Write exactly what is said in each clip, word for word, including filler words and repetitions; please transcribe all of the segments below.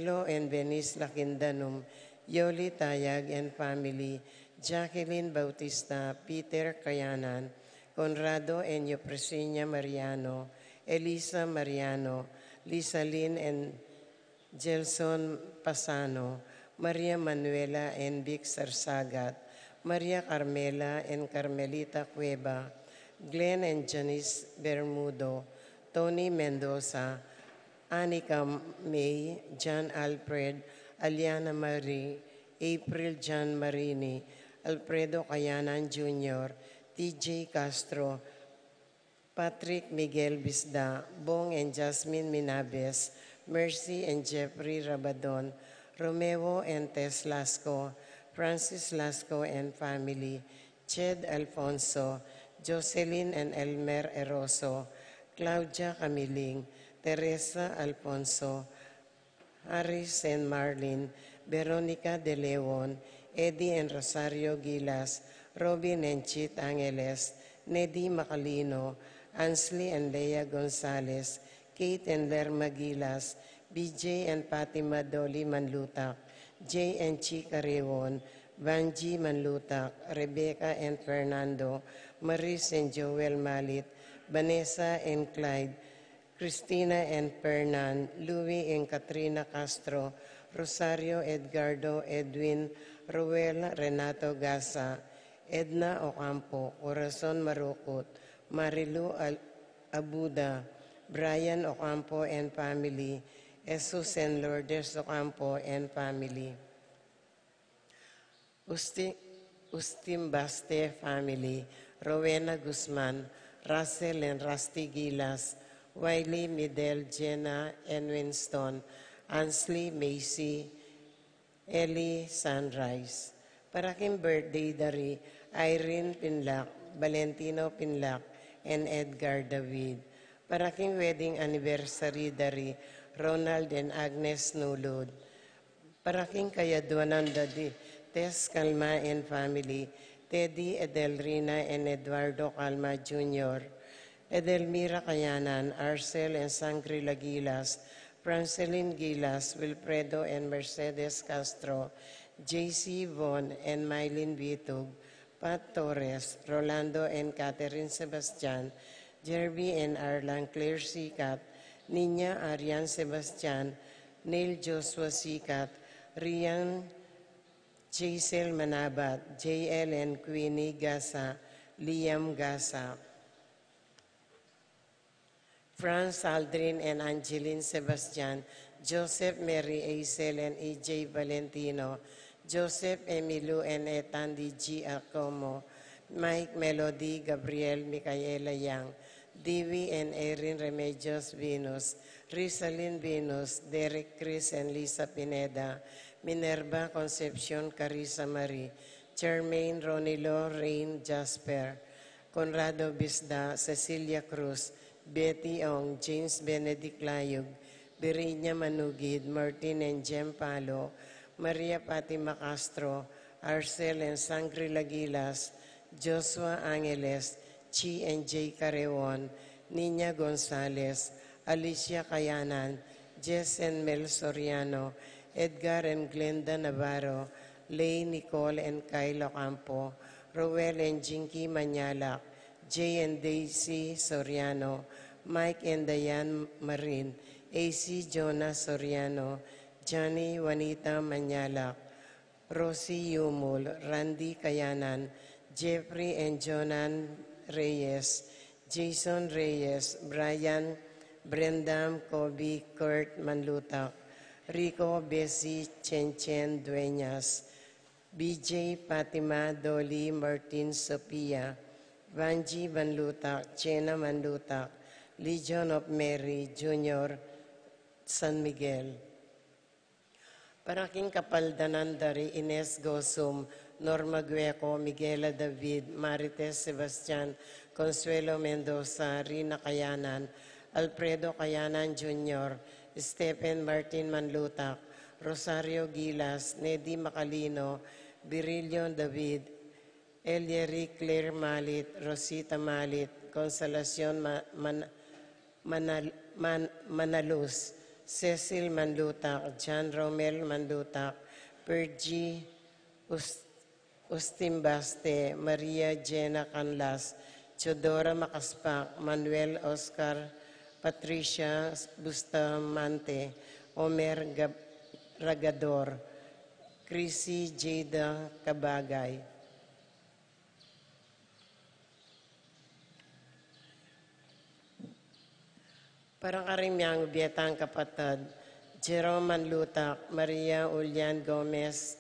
Lo and Benis Lakindanum, Yoli Tayag and family, Jacqueline Bautista, Peter Kayanan, Conrado and Eupresiña Mariano, Elisa Mariano, Lisalin and Gelson Pasano, Maria Manuela and Vic Sarsagat, Maria Carmela and Carmelita Cueva, Glenn and Janice Bermudo, Tony Mendoza, Anika May, John Alfred, Aliana Marie, April John Marini, Alfredo Kayanan Junior, T J Castro, Patrick Miguel Bisda, Bong and Jasmine Minabes, Mercy and Jeffrey Rabadon, Romeo and Tess Lasco, Francis Lasco and family, Ched Alfonso, Jocelyn and Elmer Eroso, Claudia Camiling, Teresa Alfonso, Harry Saint Marlin, Veronica De Leon, Eddie and Rosario Gilas, Robin and Chit Angeles, Neddy Macalino, Ansley and Lea Gonzalez, Kate and Lerma Gilas, B J and Fatima Dolly Manlutak, Jay and Chi Carreon, Vangie Manlutak, Rebecca and Fernando, Maris and Joel Malit, Vanessa and Clyde, Christina and Fernan, Louie and Katrina Castro, Rosario Edgardo Edwin, Roel Renato Gasa, Edna Ocampo, Corazon Marukut, Marilu Al- Abuda, Brian Ocampo and family, Jesus and Lourdes Ocampo and family. Usti-, Ustin Baste family, Rowena Guzman, Russell and Rusty Gilas, Wiley, Midel, Jenna and Winston, Ansley, Macy, Ellie Sunrise. Para king birthday da ri Irene Pinlac, Valentino Pinlac, and Edgar David. Para king wedding anniversary da ri Ronald and Agnes Nulud. Para king kayadwanan da di Tess Calma and family, Teddy, Edelrina, and Eduardo Calma Junior, Edelmira Kayanan, Arcel and Sangri-La Gilas, Francelin Gilas, Wilfredo and Mercedes Castro, J C Von and Mylene Vitug, Pat Torres, Rolando and Catherine Sebastian, Jerby and Arlan Claire Sikat, Nina Arian Sebastian, Neil Joshua Sikat, Rian Jaisel Manabat, J L and Queenie Gasa, Liam Gasa, Franz Aldrin and Angeline Sebastian, Joseph, Mary Aisel and E J Valentino, Joseph, Emilu and Etandi Giacomo, Mike, Melody, Gabriel, Micaela Yang, Dewey and Erin Remedios Venus, Rizalin Venus, Derek, Chris and Lisa Pineda, Minerva, Concepcion, Carissa Marie, Charmaine, Ronilo, Rain, Jasper, Conrado Bisda, Cecilia Cruz, Betty Ong, James Benedict Layug, Virginia Manugid, Martin and Jem Palo, Maria Fatima Castro, Arcel and Sangri-La Gilas, Joshua Angeles, Chi and Jay Carreon, Nina Gonzalez, Alicia Kayanan, Jess and Mel Soriano, Edgar and Glenda Navarro, Lay, Nicole and Kyle Ocampo, Roel and Jinky Manyalak, Jay and Daisy Soriano, Mike and Diane Marin, A C Jonah Soriano, Johnny, Juanita Manyalak, Rosie Yumul, Randy Kayanan, Jeffrey and Jonan Reyes, Jason Reyes, Brian, Brendam, Kobe, Kurt Manlutak, Rico, Bessie, Chen Chen Dueñas, B J, Fatima, Dolly, Martin, Sophia, Vangie Manlutak, Chena Manlutak, Legion of Mary Junior, San Miguel. Para king kapaldanan da ri Ines Gosum, Norma Gueco, Miguela David, Marites Sebastian, Consuelo Mendoza, Rina Kayanan, Alfredo Kayanan Junior, Stephen Martin Manlutak, Rosario Gilas, Neddy Macalino, Virilio David, Elieri Claire Malit, Rosita Malit, Consolacion Ma-, Man-, Manal-, Man-, Manalus, Cecil Manlutak, John Romel Manlutak, Pergi Us- Ustin Baste, Maria Jena Canlas, Teodora Macaspac, Manuel Oscar, Patricia Bustamante, Omer Gab- Ragador, Chrissy Jada Cabagay. Para karing miyangubetang kapatad, Jerome Manlutak, Maria Ulian Gomez,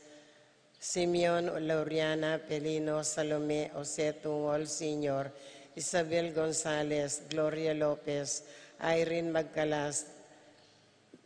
Simeon Lauriana Pelino, Salome Jose Tungol Senior, Isabel Gonzalez, Gloria Lopez, Irene Magcalas,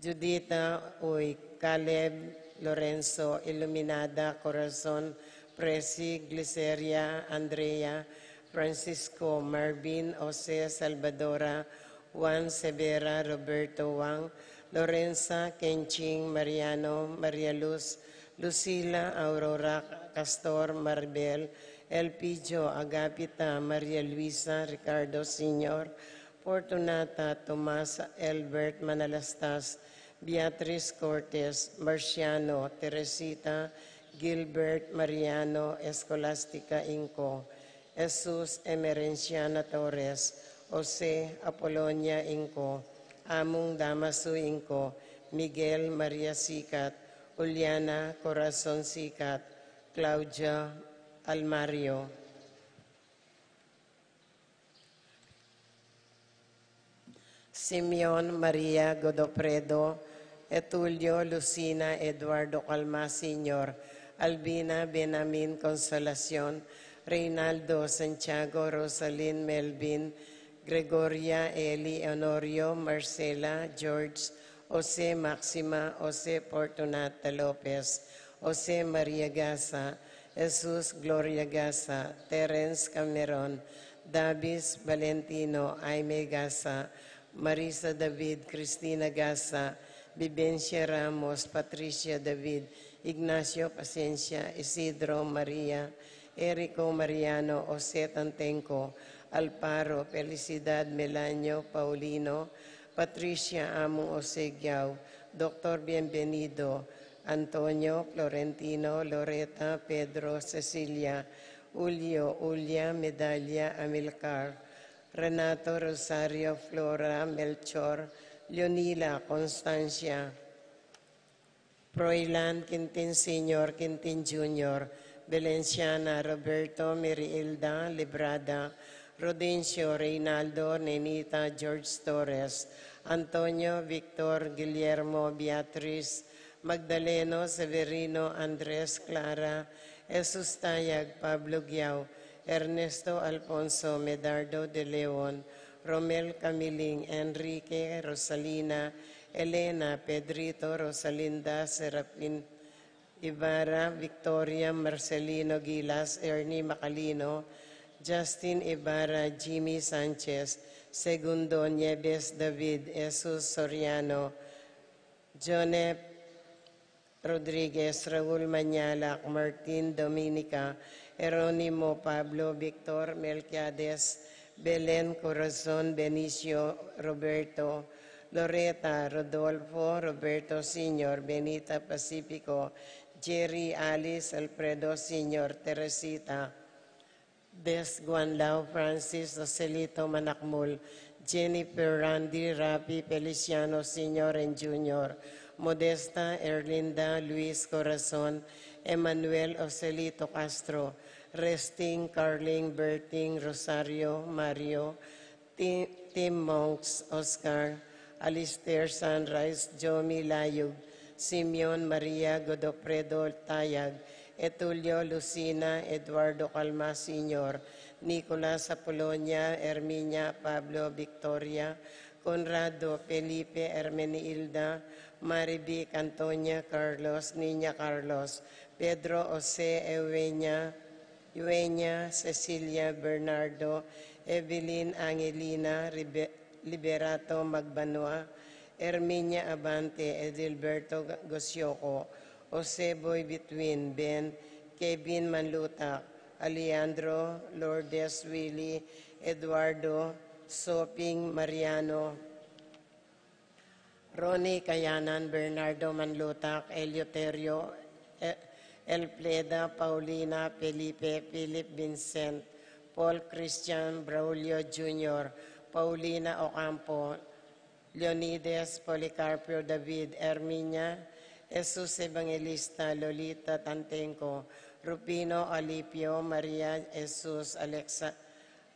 Judita Uy, Caleb Lorenzo, Iluminada Corazon, Presi, Gliceria, Andrea, Francisco, Marvin, Jose, Salvadora, Juan Severa, Roberto Wang, Lorenza, Kenching, Mariano, Maria Luz, Lucila, Aurora, Castor, Maribel, Elpidio, Agapita, Maria Luisa, Ricardo Senior, Fortunata, Tomas, Elbert, Manalastas, Beatriz Cortes, Marciano, Teresita, Gilbert, Mariano, Escolastica Inco, Jesus, Emerenciana Torres, Jose, Apolonia Inco, Among Damaso Inco, Miguel, Maria Sicat, Juliana, Corazon Sicat, Claudia, Almario. Simeon, Maria, Godofredo, Etulio, Lucina, Eduardo Calma Senior, Albina, Benamin, Consolacion, Reynaldo, Santiago, Rosalyn, Melvin, Gregoria, Eli, Honorio, Marcela, George, Jose, Maxima, Jose, Fortunata Lopez, Jose, Maria Gasa, Jesus, Gloria Gasa, Terence Cameron, Davis, Valentino, Jaime Gasa, Marisa David, Cristina Gasa, Vivencia Ramos, Patricia David, Ignacio Paciencia, Isidro, Maria, Erico, Mariano, Jose Tantenco, Alparo, Felicidad, Melanio, Paulino, Patricia, Among Jose Giao, Doctor Bienvenido, Antonio, Florentino, Loreta, Pedro, Cecilia, Julio, Julia, Medalia, Amilcar, Renato, Rosario, Flora, Melchor, Leonila, Constancia, Froilan, Quintin Senior, Quintin Junior, Valenciana, Roberto, Meriilda, Librada, Rodencio, Reynaldo, Nenita, George Torres, Antonio, Victor, Guillermo, Beatriz, Magdaleno, Severino, Andres, Clara, Jesus Tayag, Pablo Guiao, Ernesto, Alfonso, Medardo de Leon, Romel, Camiling, Enrique, Rosalina, Elena, Pedrito, Rosalinda, Serafin, Ibarra, Victoria, Marcelino Gilas, Ernie Macalino, Justin Ibarra, Jimmy Sanchez, Segundo Nieves, David, Jesus Soriano, Jonep Rodriguez, Raul Mañalac, Martin Dominica, Jeronimo, Pablo, Victor, Melquiades, Belen, Corazon, Benicio, Roberto, Loreta, Rodolfo, Roberto Senior, Benita, Pacifico, Jerry, Alice, Alfredo Senior, Teresita, Des, Guanlao, Francis, Joselito, Manakmul, Jennifer, Randy, Rafi, Feliciano Senior and Junior, Modesta, Erlinda, Luis, Corazon, Emmanuel, Joselito Castro, Resting, Carling, Berting, Rosario, Mario, Ti-, Tim Monks, Oscar, Alistair, Sunrise, Jomi, Layug, Simeon, Maria, Godofredo, Tayag, Etulio, Lucina, Eduardo Calma Senior, Nicolas, Apolonia, Herminia, Pablo, Victoria, Conrado, Felipe, Hermenilda, Marivic, Antonia, Carlos, Niña, Carlos, Pedro, Jose, Eugenia, Yuenya, Cecilia, Bernardo, Evelyn, Angelina, Ribe-, Liberato, Magbanua, Herminia Abante, Edilberto G-, Gosioco, Jose Boy Bituin, Ben, Kevin Manlutak, Alejandro, Lourdes, Willie, Eduardo, Soping, Mariano, Ronnie Kayanan, Bernardo Manlutak, Eleuterio, E-, Elfreda, Paulina, Felipe, Philip, Vincent, Paul, Christian, Braulio Junior, Paulina Ocampo, Leonides, Policarpio, David, Herminia, Jesus Evangelista, Lolita Tantenco, Rufino, Alipio, Maria, Jesus, Alexa-,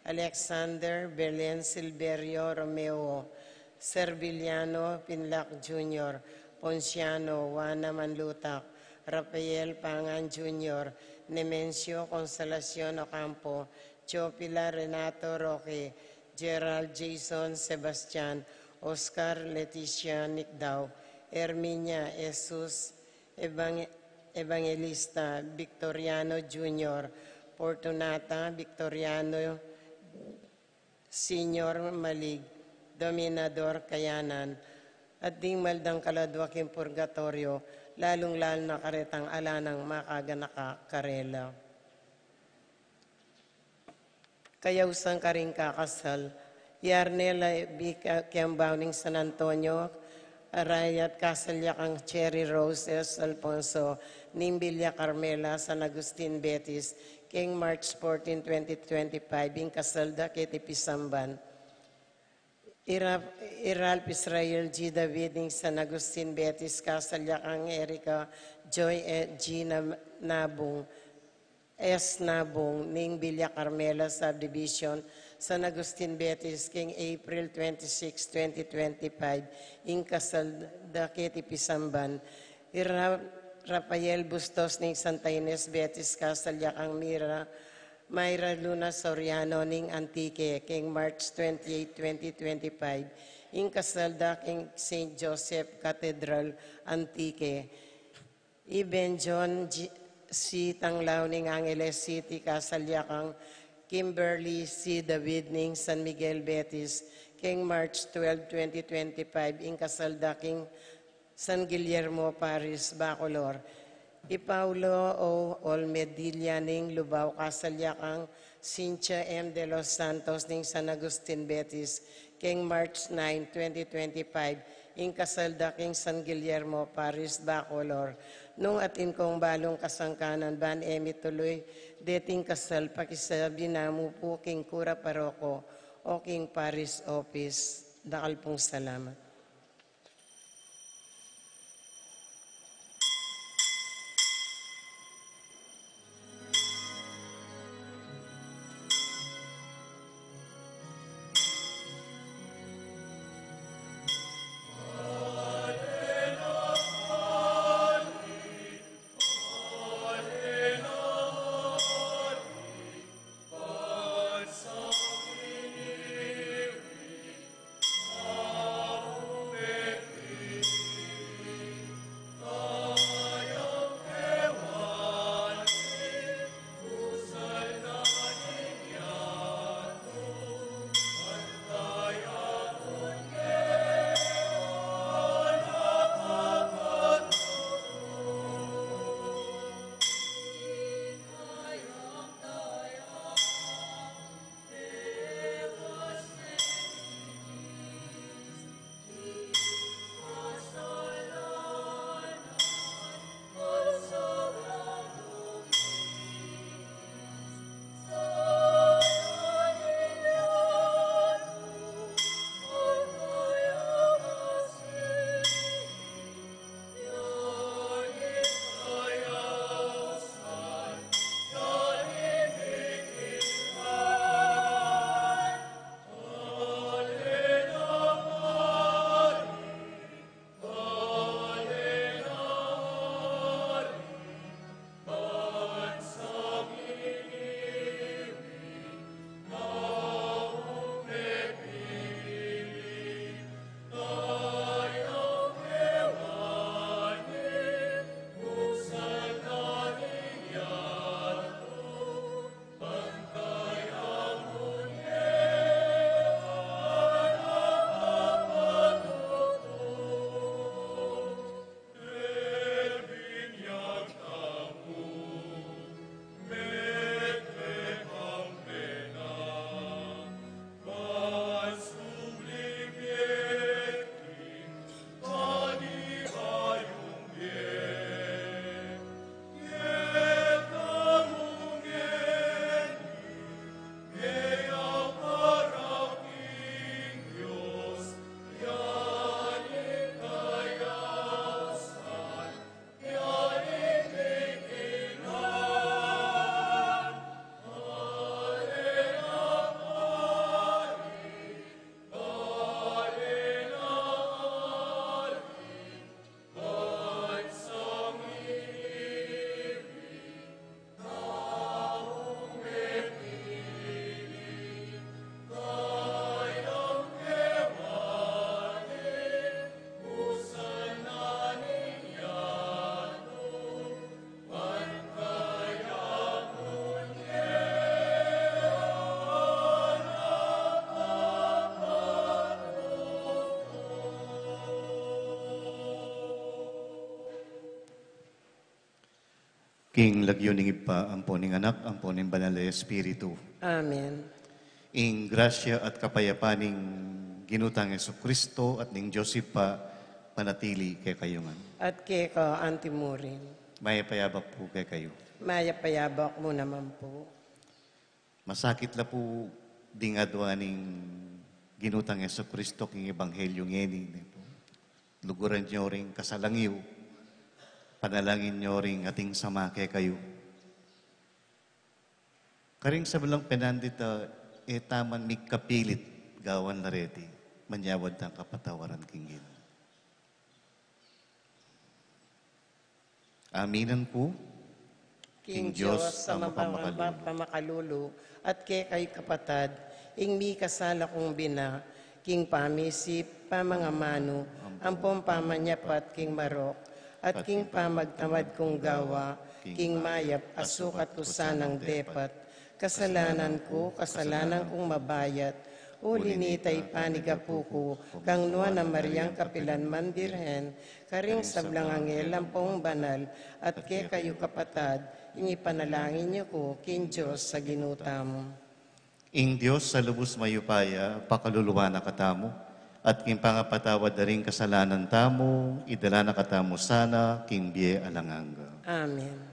Alexander, Belen, Silverio, Romeo, Serviliano, Pinlac Junior, Ponciano, Juana Manlutak, Rafael Pangan Junior, Nemencio, Consolacion Ocampo, Chopila, Renato, Roque, Gerald, Jason, Sebastian, Oscar, Leticia, Nicdao, Herminia, Jesus, Evang-, Evangelista, Victoriano Junior, Fortunata, Victoriano Senior, Malig, Dominador Kayanan, at ding maldang kaladwa king purgatorio, lalung-lalu na karetang ala nang makaganaka karela. Kayausan karing kakasal, i Arnela B. Ka-, Kiambao ning San Antonio, Arayat, kasal ya kang Cherry Rose S. Alfonso ning Villa Carmela, San Agustin, Betis, king March fourteen, twenty twenty-five, ing kasal da keti pisamban. I Ra-, i Ralph Israel G. David ning San Agustin, Betis, kasal ya kang Erica Joy E. G. Nam-, Nabung, S. Nabung, ning Villa Carmela Subdivision, San Agustin, Betis, king April twenty-six, twenty twenty-five, ing kasal da keti pisamban. I Ra-, Rafael Bustos ning Santa Ines, Betis, kasal ya kang Mira, Myra Luna Soriano ning Antique, king March twenty-eight, twenty twenty-five, ing kasal da king Saint Joseph Cathedral, Antique. I Benjon G-, C. Tanglao ning Angeles City, kasal ya kang Kimberly C. David ning San Miguel, Betis, king March twelve, twenty twenty-five, ing kasal da king San Guillermo Parish, Bacolor. I Paulo O. Olmedilla ning Lubao, kasal ya kang Cynthia M. De Los Santos ning San Agustin, Betis, king March nine, twenty twenty-five, ing kasal da king San Guillermo Parish, Bacolor. Nung atin kong balung kasangkanan ban e mituluy deting kasal, pakisabi na mu pu king kura paroko o king parish office. Dakal pung salamat. King lagyu ning Ibpa, ampo ning Anak, ampo ning Banal a Espiritu. Amen. Ing grasya at kapayapan ning Ginu tang Jesucristo at ning Dios Ibpa, manatili kekayu ngan. At keka antimurin. Mayap a yabak pu kekayu. Mayap a yabak mu naman pu. Masakit la pu ding adwa ning Ginu tang Jesucristo king Ebanghelyo ngeni, ne pu. Luguran yu ring kasalang yu, panalangin yu ring ating sama kekayu. Karing sablang penandit a e taman mikapilit gawan la reti, manyawad tang kapatawaran king Ginu. Aminan ku king Dios a mapamakalulu, at kekayu kapatad, ing mikasala kung bina, king pamisip, pamangamanu, ampong pamanyapat king marok, at king pamagtamad kung gawa, king mayap a sukat ku sanang depat, kasalanan ku, kasalanan kung mabayat, uli nita ipanigapu ku kang Nuan a Mariang kapilan man Birhen, karing sablang anghel ampong banal, at kekayu kapatad, ing ipanalangin yu ku king Dios a Ginu tamu. Ing Dios a lubus mayupaya, pakaluluan na katamu, at king pangapatawad da ring kasalanan tamu, idala na katamu sana king bie alang angga. Amen.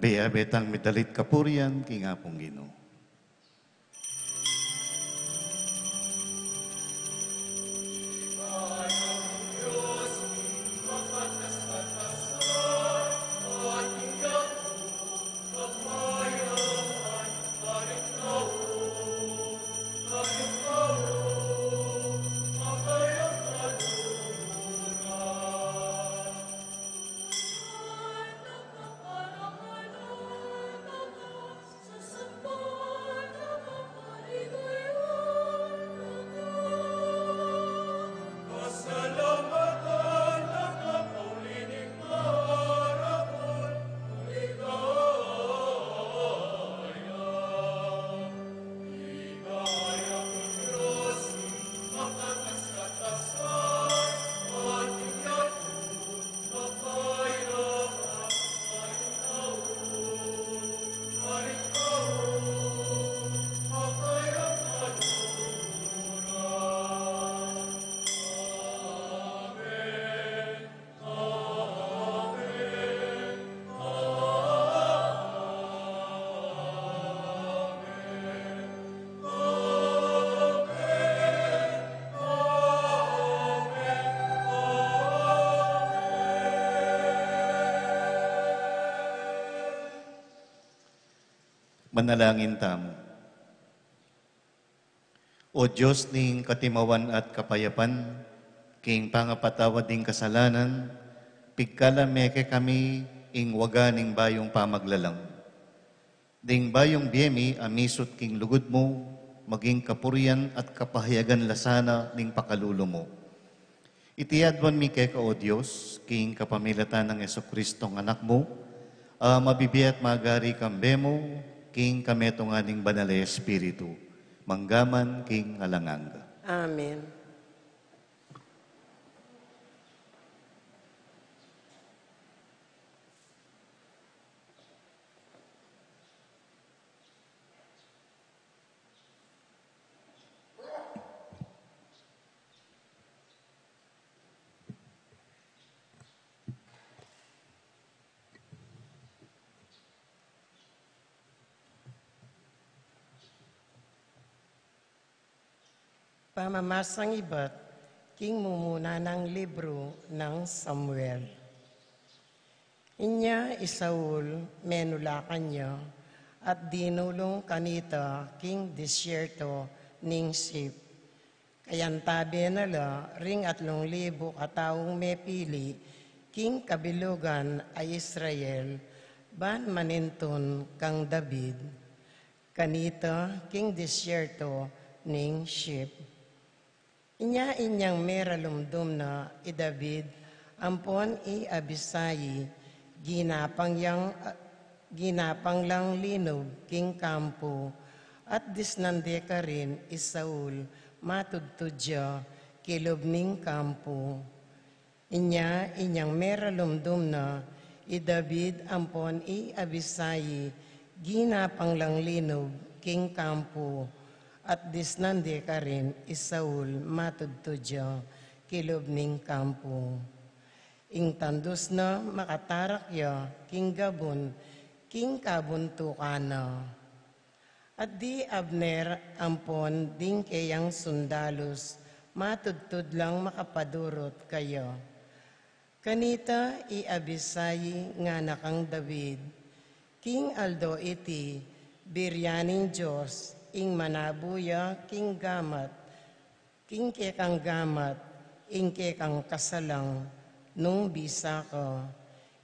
Kayabe tang midalit kapurian king Apung Ginu. Manalangin tamu. O Dios ning katimawan at kapayapan, king pangapatawad ding kasalanan, pigkalam me kekami ing waga ning bayung pamaglalang. Ding bayung bie mi a misut king lugud mu, maging kapurian at kapahayagan la sana ning pakalulu mu. Iti aduan mi keka, o Dios, king kapamilatan nang Jesucristong Anak mu, a mabibie at magari kambe mu, king kametungan ning Banal a Espiritu, mangga man king alang angga. Amen. Pamamasang ibat King mumuna nang libru nang Samuel. Inya i Saul menulakan ya, at dinulung kanita king disyerto ning Sip. Kayantabe na la ring atlung libu kataung mepili king kabilugan a Israel, ban manintun kang David, kanita king disyerto ning Sip. Inya inyang meralumdum na i David ampon i Abisai, ginapang yang, ginapang lang linub king kampu, at disnan de karin i Saul matudtud ya kilub ning kampu. Inya inyang meralumdum na i David ampon i Abisai, ginapang lang linub king kampu, at disnan de karin i Saul matudtud ya kilub ning kampu. Ing tandus na makatarak ya king gabun king kabuntukan na. At di Abner ampon ding keyang sundalus matudtud lang makapadurut kaya. Kanita i Abisai ngana kang David, king aldo iti, biryan ning Dios ing manabu ya king gamat, king kekang gamat, ing kekang kasalang nung bisa ka.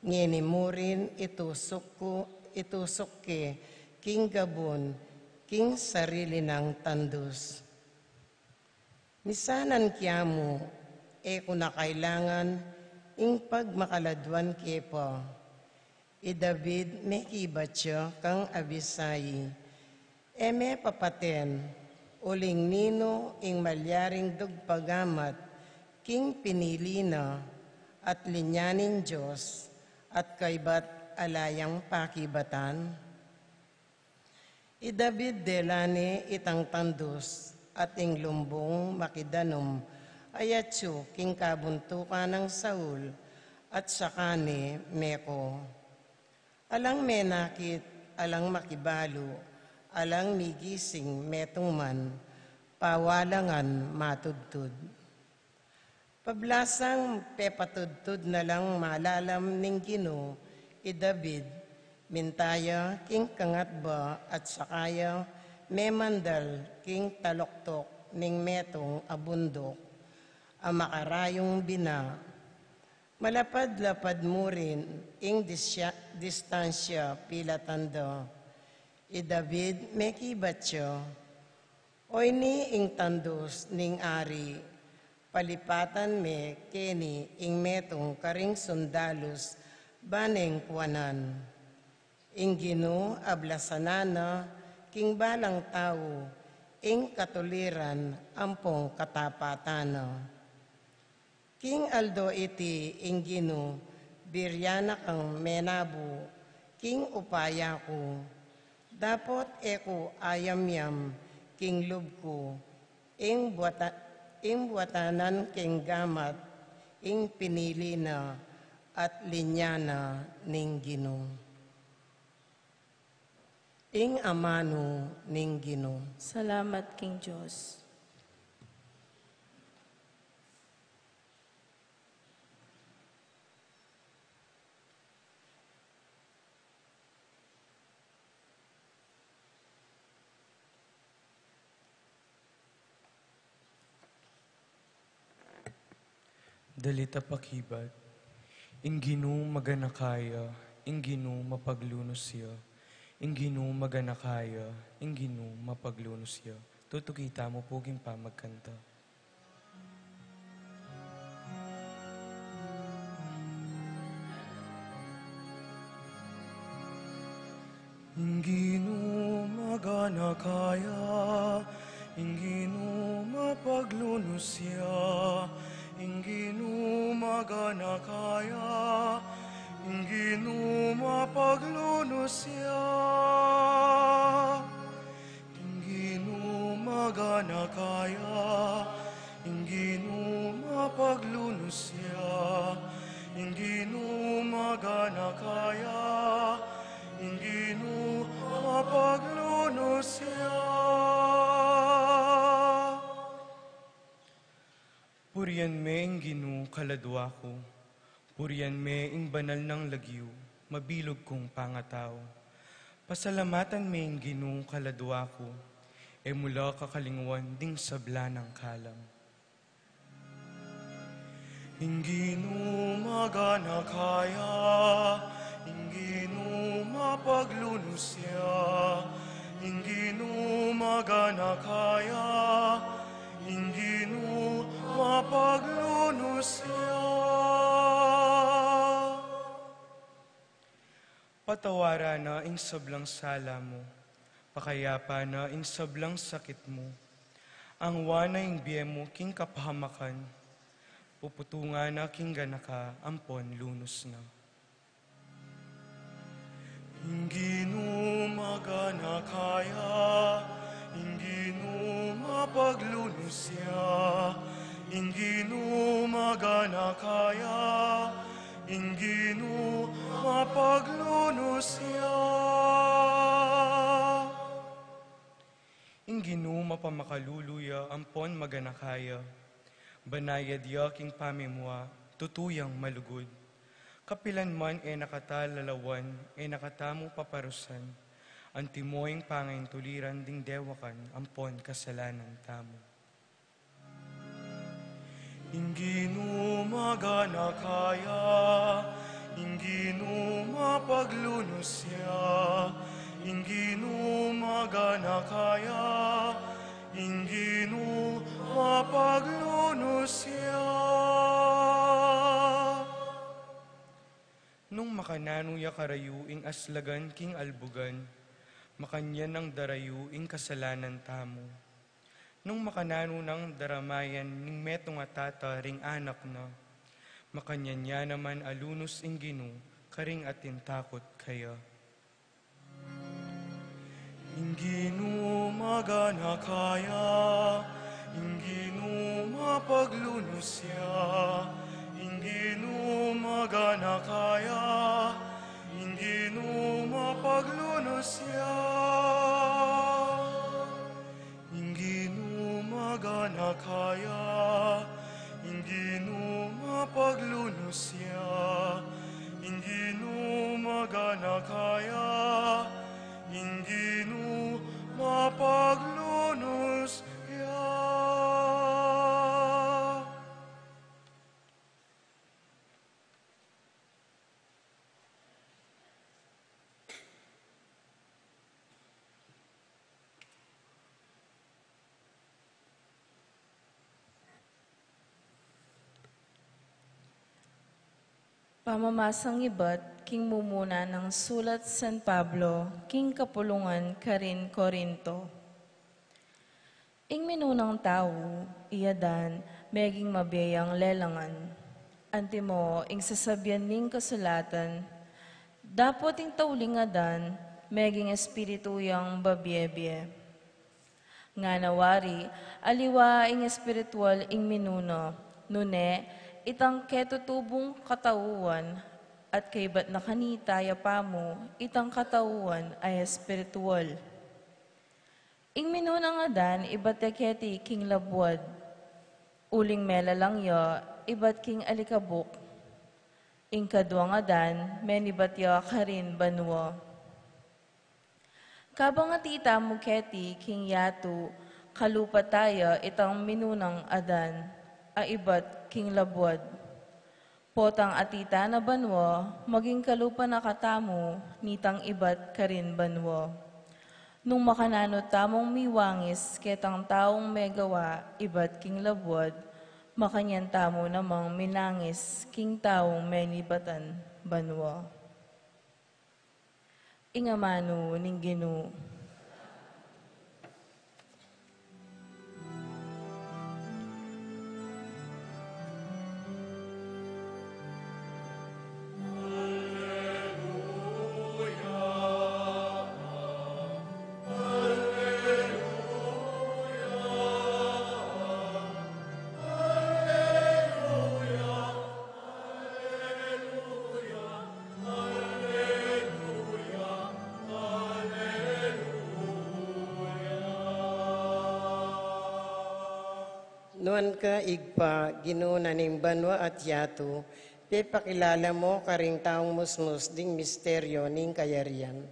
Ngeni murin itusuk ku, itusuk ke king gabun, king sarili nang tandus. Misanan kiamu, e ku na kailangan ing pagmakaladuan ke pa. I David mekibat ya kang Abisai, e me papaten uling ninu ing malyaring dugpagamat king pinili na, at linya ning Dios, at kaybat ala yang pakibatan? I David dela ne itang tandus at ing lumbung makidanum a yatsu king kabuntukan nang Saul, at saka ne meko, alang menakit, alang makibalu, alang migising metung man, pawalangan matudtud. Pablasang pepatudtud na lang malalam ning Ginu i David, minta ya king kangatba at saka ya memandal king taloktok ning metung a bunduk a makarayung bina. Malapad-lapad murin ing disya-, distansya pilatan da. I David mekibat ya, Oyni ing tandus ning ari, palipatan me keni ing metung karing sundalus, ban neng kuanan. Ing Ginu ablasanan na king balang tau ing katuliran ampong katapatan na. King aldo iti ing Ginu, biryan na kang menabu king upaya ku. Dapot e ku ayamyam king lub ku, ing buata-, ing buatanan keng gamat, ing pinili na at linya na ning Ginu. Ing amanu ning Ginu. Salamat king Dios. Dalit a pakibat. Ing Ginu maganaka ya, ing Ginu mapaglunus ya, ing Ginu maganaka ya, ing Ginu mapaglunus ya. Tutuki tamu pu king pamagkanta. Ing Ginu maganaka ya, ing Ginu mapaglunus ya, ing Ginu maganaka ya, ing Ginu mapaglunus ya. Ing Ginu maganaka ya, ing Ginu mapaglunus ya, ing Ginu maganaka ya, ing Ginu mapaglunus ya. Purian me ing Ginu, kaladua ku. Purian me ing banal nang lagyu, mabilug kung pangatau. Pasalamatan me ing Ginu, kaladua ku. E mu la kakalingwan ding sabla nang kalam. Ing Ginu maganaka ya, ing Ginu mapaglunus ya, ing Ginu maganaka ya, ing Ginu mapaglunus ya. Patawaran na ing sablang sala mu, pakayapan na ing sablang sakit mu, angwan na ing bie mu king kapahamakan, puputungan na king ganaka ampon lunus na. Ing Ginu maganaka ya, ing Ginu mapaglunus ya, ing Ginu maganaka ya, ing Ginu mapaglunus ya. Ing Ginu mapamakalulu ya ampon maganaka ya. Banayad ya king pamimua, tutu yang malugud. Kapilan man e na kata lalawan, e na kata mu paparusan. Antimo ing pangaintuliran ding dewakan ampon kasalanan tamu. Ing Ginu maganaka ya, ing Ginu mapaglunus ya, ing Ginu maganaka ya, ing Ginu mapaglunus ya. Nung makananu ya karayu ing aslagan king albugan, makanyan nang darayu ing kasalanan tamu. Nung makananu nang daramayan ning metung a tata ring anak na, makanyan ya naman alunus ing Ginu karing atin takut kaya. Ing Ginu maganaka ya, ing Ginu mapaglunus ya, ing Ginu maganaka ya, ing Ginu mapaglunus ya. Ing Ginu maganaka ya, ing Ginu mapaglunus ya, ing Ginu maganaka ya, ing Ginu mapaglunus ya. Pamamasang ibat king mumuna nang sulat San Pablo king kapulungan karin Corinto. Ing minunang tau, i Adan, meging mabie yang lelangan. Antimo ing sasabian ning kasulatan, dapot ing tauling Adan, meging espiritu yang babie-bie. Ngana wari, aliwa ing espiritual ing minuna, nune, itang ketutubung katauan, at kaibat na kanita ya pamu, itang katauan a espiritual. Ing minunang Adan ibat ya keti king labuad, uling melalang ya ibat king alikabuk. Ing kaduang Adan menibat ya karin banua. Kabang atita mu keti king yatu, kalupa taya itang minunang Adan a ibat king labuad. Potang atita na banua, maging kalupa na katamu nitang ibat karin banua. Nung makananu tamung miwangis ketang taung megawa ibat king labuad, makanyan tamu namang minangis king taung menibatan banua. Ing amanu ning Ginu. Nuan ka, Ibpa, Ginu na ning banua at yatu, pepakilala mu karing taung musmus ding misteryo ning kayarian.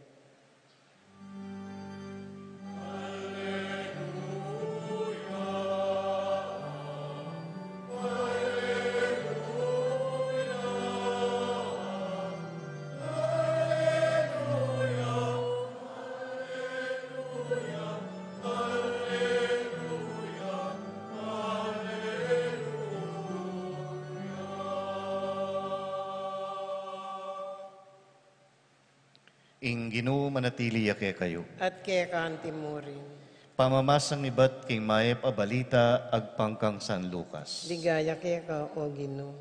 Ing Ginu manatili ya kekayu. At keka antimurin. Pamamasang ibat king mayap a balita agpang kang San Lucas. Ligaya keka, O Ginu.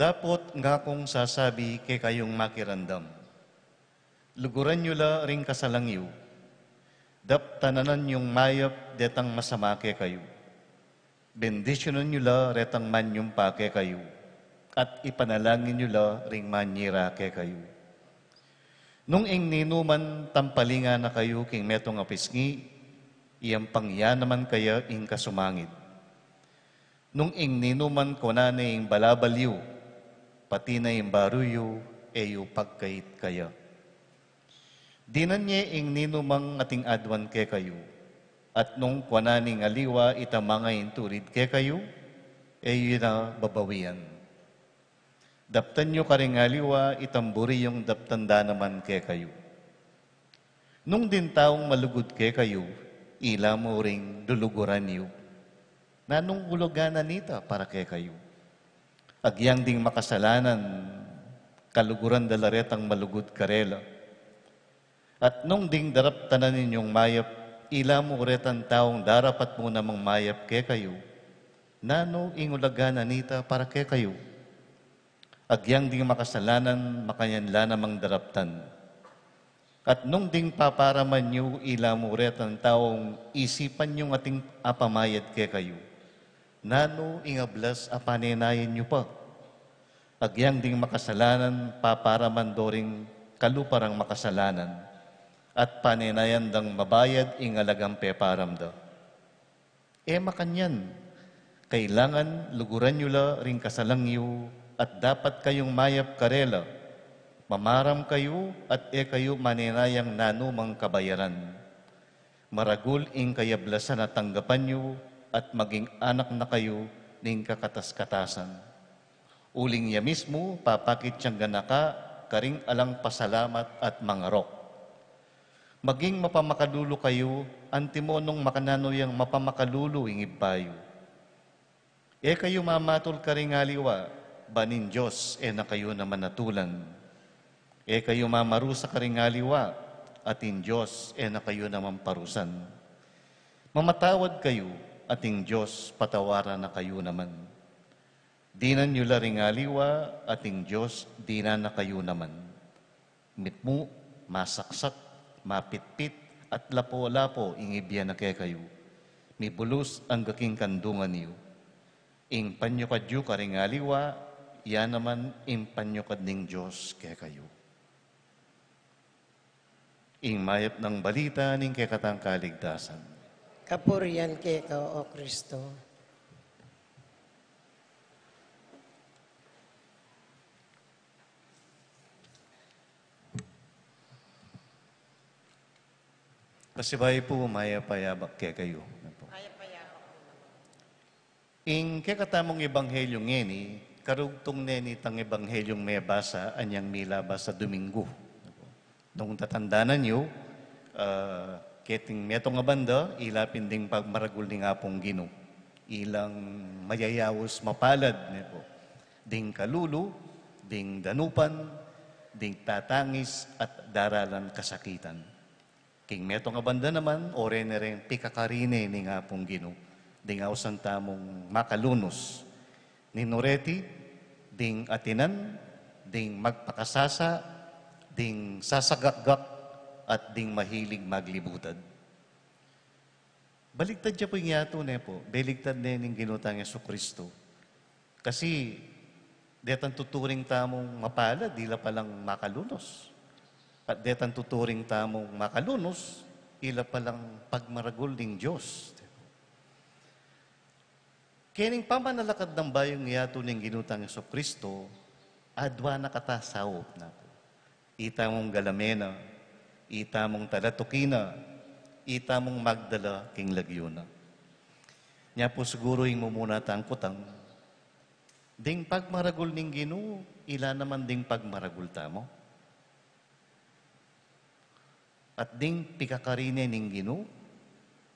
Dapot ngakung sasabi kekayung makiramdam, luguran yu la ring kasalang yu, daptanan yung mayap detang masama kekayu, bendisyunan yu la retang manyumpa kekayu, at ipanalangin yu la ring manyira kekayu. Nung ing ninuman tampalingan na kayu king metung a pisngi, iyampang ya naman kaya ing kasumangid. Nung ing ninuman kuanan ne ing balabal yu, pati na ing baru yu, e yu pagkait kaya. Dinan ye ing ninumang ating aduan kekayu, at nung kuanan ning aliwa itang manga intulid kekayu, e yu na babawian. Daptan yu karing aliwa itang buri yung daptan da naman kekayu. Nung ding taung malugud kekayu, ila mu ring luluguran yu, nanung ulaga na nita para kekayu? Agyang ding makasalanan, kaluguran da la retang malugud karela. At nung ding daraptanan ninyung mayap, ila mu retang taung darapat mu namang mayap kekayu, nanu ing ulaga na nita para kekayu? Agyang ding makasalanan, makanyan la namang daraptan. At nung ding paparaman yu, ila mu retang taung isipan yung ating apamayad kekayu, nanu ing ablas a panenayan yu pa? Agyang ding makasalanan, paparaman do ring kalupa rang makasalanan, at panenayan dang mabayad ing alagang peparam da. E makanyan, kailangan luguran yu la ring kasalang yu, at dapat kayung mayap karela. Mamaram kayu, at e kayu manenayang nanumang kabayaran. Maragul ing kayablasan a tanggapan yu, at maging anak na kayu ning kakatas-katasan. Uling ya mismu, papakit yang ganaka karing alang pasalamat at mangarok. Maging mapamakalulu kayu, antimo nung makananu yang mapamakalulu ing ibpa yu. E kayu mamatul karing aliwa, ban ing Dios e na kayu naman atulan. E kayu mamarusa karing aliwa, at ing Dios e na kayu naman parusan. Mamatawad kayu, at ing Dios patawaran na kayu naman. Dinan yu la ring aliwa, at ing Dios dinan na kayu naman. Mitmu, masaksak, mapitpit, at lapo-lapo ing ibie na kekayu. Mibulus angga king kandungan yu. Ing panyukad yu karing aliwa, ya naman ing panyukad ning Dios kekayu. Ing mayap nang balita ning kekatang kaligtasan. Kapurian keka, O Kristo. Pasibayu pu, mayap a yabak kekayu. Ing kekatamung ebanghelyu ngeni, karugtung ne nitang ebanghelyung mebasa anyang milabas a Dominggu. Nung tatandanan yu, ah, keting metung a banda, ila pin ding pagmaragul ning Apung Ginu. Ilang mayayaus mapalad, ne pu. Ding kalulu, ding danupan, ding tatangis, at daralan kasakitan. King metung a banda naman, o reni reng pikakari ne ning Apung Ginu, ding ausan tamung makalunus. Ninu reti, ding atinan, ding magpakasasa, ding sasagakgak, at ding mahilig maglibutad. Baligtad ya pu ing yatu, ne pu. Baligtad ne ning Ginu tang Jesucristo. Kasi, detang tuturing tamung mapalad, ila palang makalunus. At detang tuturing tamung makalunus, ila palang pagmaragul ning Dios. Kening pamanalakad nang bayung yatu ning Ginu tang Jesucristo, adwa na kata saup na pu. Ita mung galame na, ita mung talatuki na, ita mung magdala king lagyu na. Nya pu siguru ing mumuna tang kutang, ding pagmaragul ning Ginu, ila naman ding pagmaragul tamu. At ding pikakarine ning Ginu,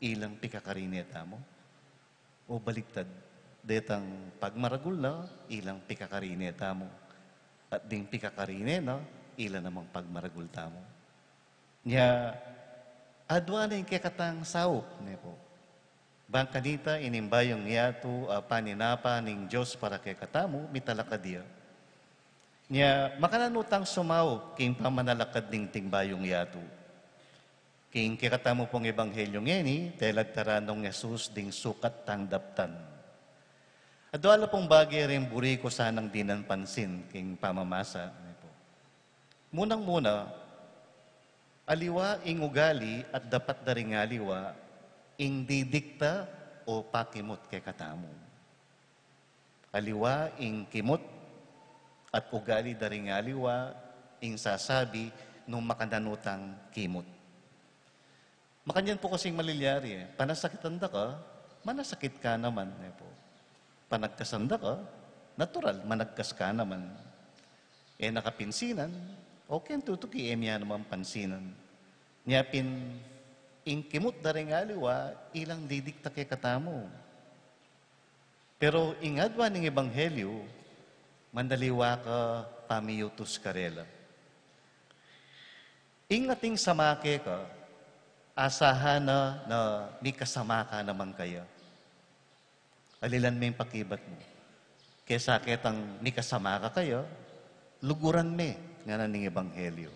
ilang pikakarine tamu. O baligtad, detang pagmaragul na, ilang pikakarine tamu. At ding pikakarine na, ila namang pagmaragul tamu. Nya, adwa na ing kekatang saup, ne pu. Bang kanita, ining bayung yatu, a paninapa ning Dios para kekatamu, mitalakad ya. Nya, makananu tang sumaup king pamanalakad ning ting bayung yatu. King kekatamu pung ebanghelyu ngeni, tela tara nung Jesus ding sukat tang daptan. Adwa la pung bage ring buri ku sanang dinan pansin king pamamasa, ne pu. Munang-muna, aliwa ing ugali at dapat da ring aliwa ing didikta o pakimut kekatamu. Aliwa ing kimut at ugali da ring aliwa ing sasabi nung makananu tang kimut. Makanyan pu kasing malilyari, e. Panasakitan da ka, manasakit ka naman, ne pu. Panagkasan da ka, natural, managkas ka naman. E na ka pinsinan, o ken tutuki, e mya naman pansinan. Nya pin, ing kimut da ring aliwa, ilang didikta kekatamu. Pero ing adwa ning ebanghelyu, manaliwa ka pamiyutus karela. Ing ating sama keka, asahan na na mikasama ka naman kaya. Alilan me ing pakibat mu. Kesa ketang mikasama ka kaya, luguran me, ngana ning ebanghelyu.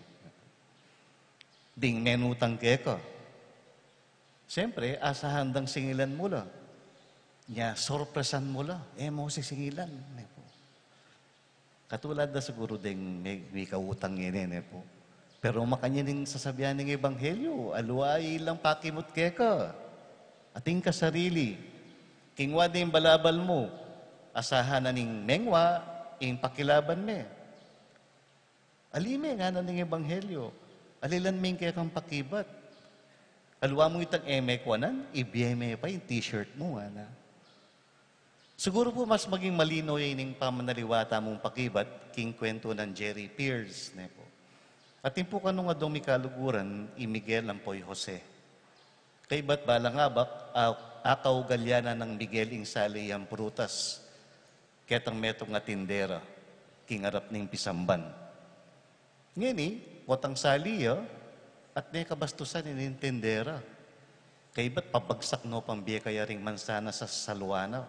Ding menutang keka. Siyempre, asahan dang singilan mu la. Nya, sorpresan mu la. E mu sisingilan, ne pu. Katulad da siguru ding mi-, mikautang ngeni, ne pu. Pero makanyan ing sasabian ning ebanghelyu, aliwa ilang pakimut keka. Atin ka sarili. King wa ding balabal mu, asahan na ning mengwa, ing pakilaban me. Ali me, ngana ning ebanghelyu. Alilan me ing kekang pakibat. Aliwa mu itang e me kuanan, ibie me pa ing t-shirt mu, ngana. Siguru pu mas maging malinaw ya ining pamanaliwa tamung pakibat king kuwentu nang Jerry Pierce, ne pu. Atin pu kanung adwang mikaluguran i Miguel ampo i Jose. Kaybat balang abak, a-, akaugalian na nang Miguel ing sali yang prutas ketang metung a tindera king arap ning pisamban. Ngeni, potang sali ya, at ne kabastusan ining tindera. Kaybat pabagsak no pang bie kaya ring mansanas a salwa na.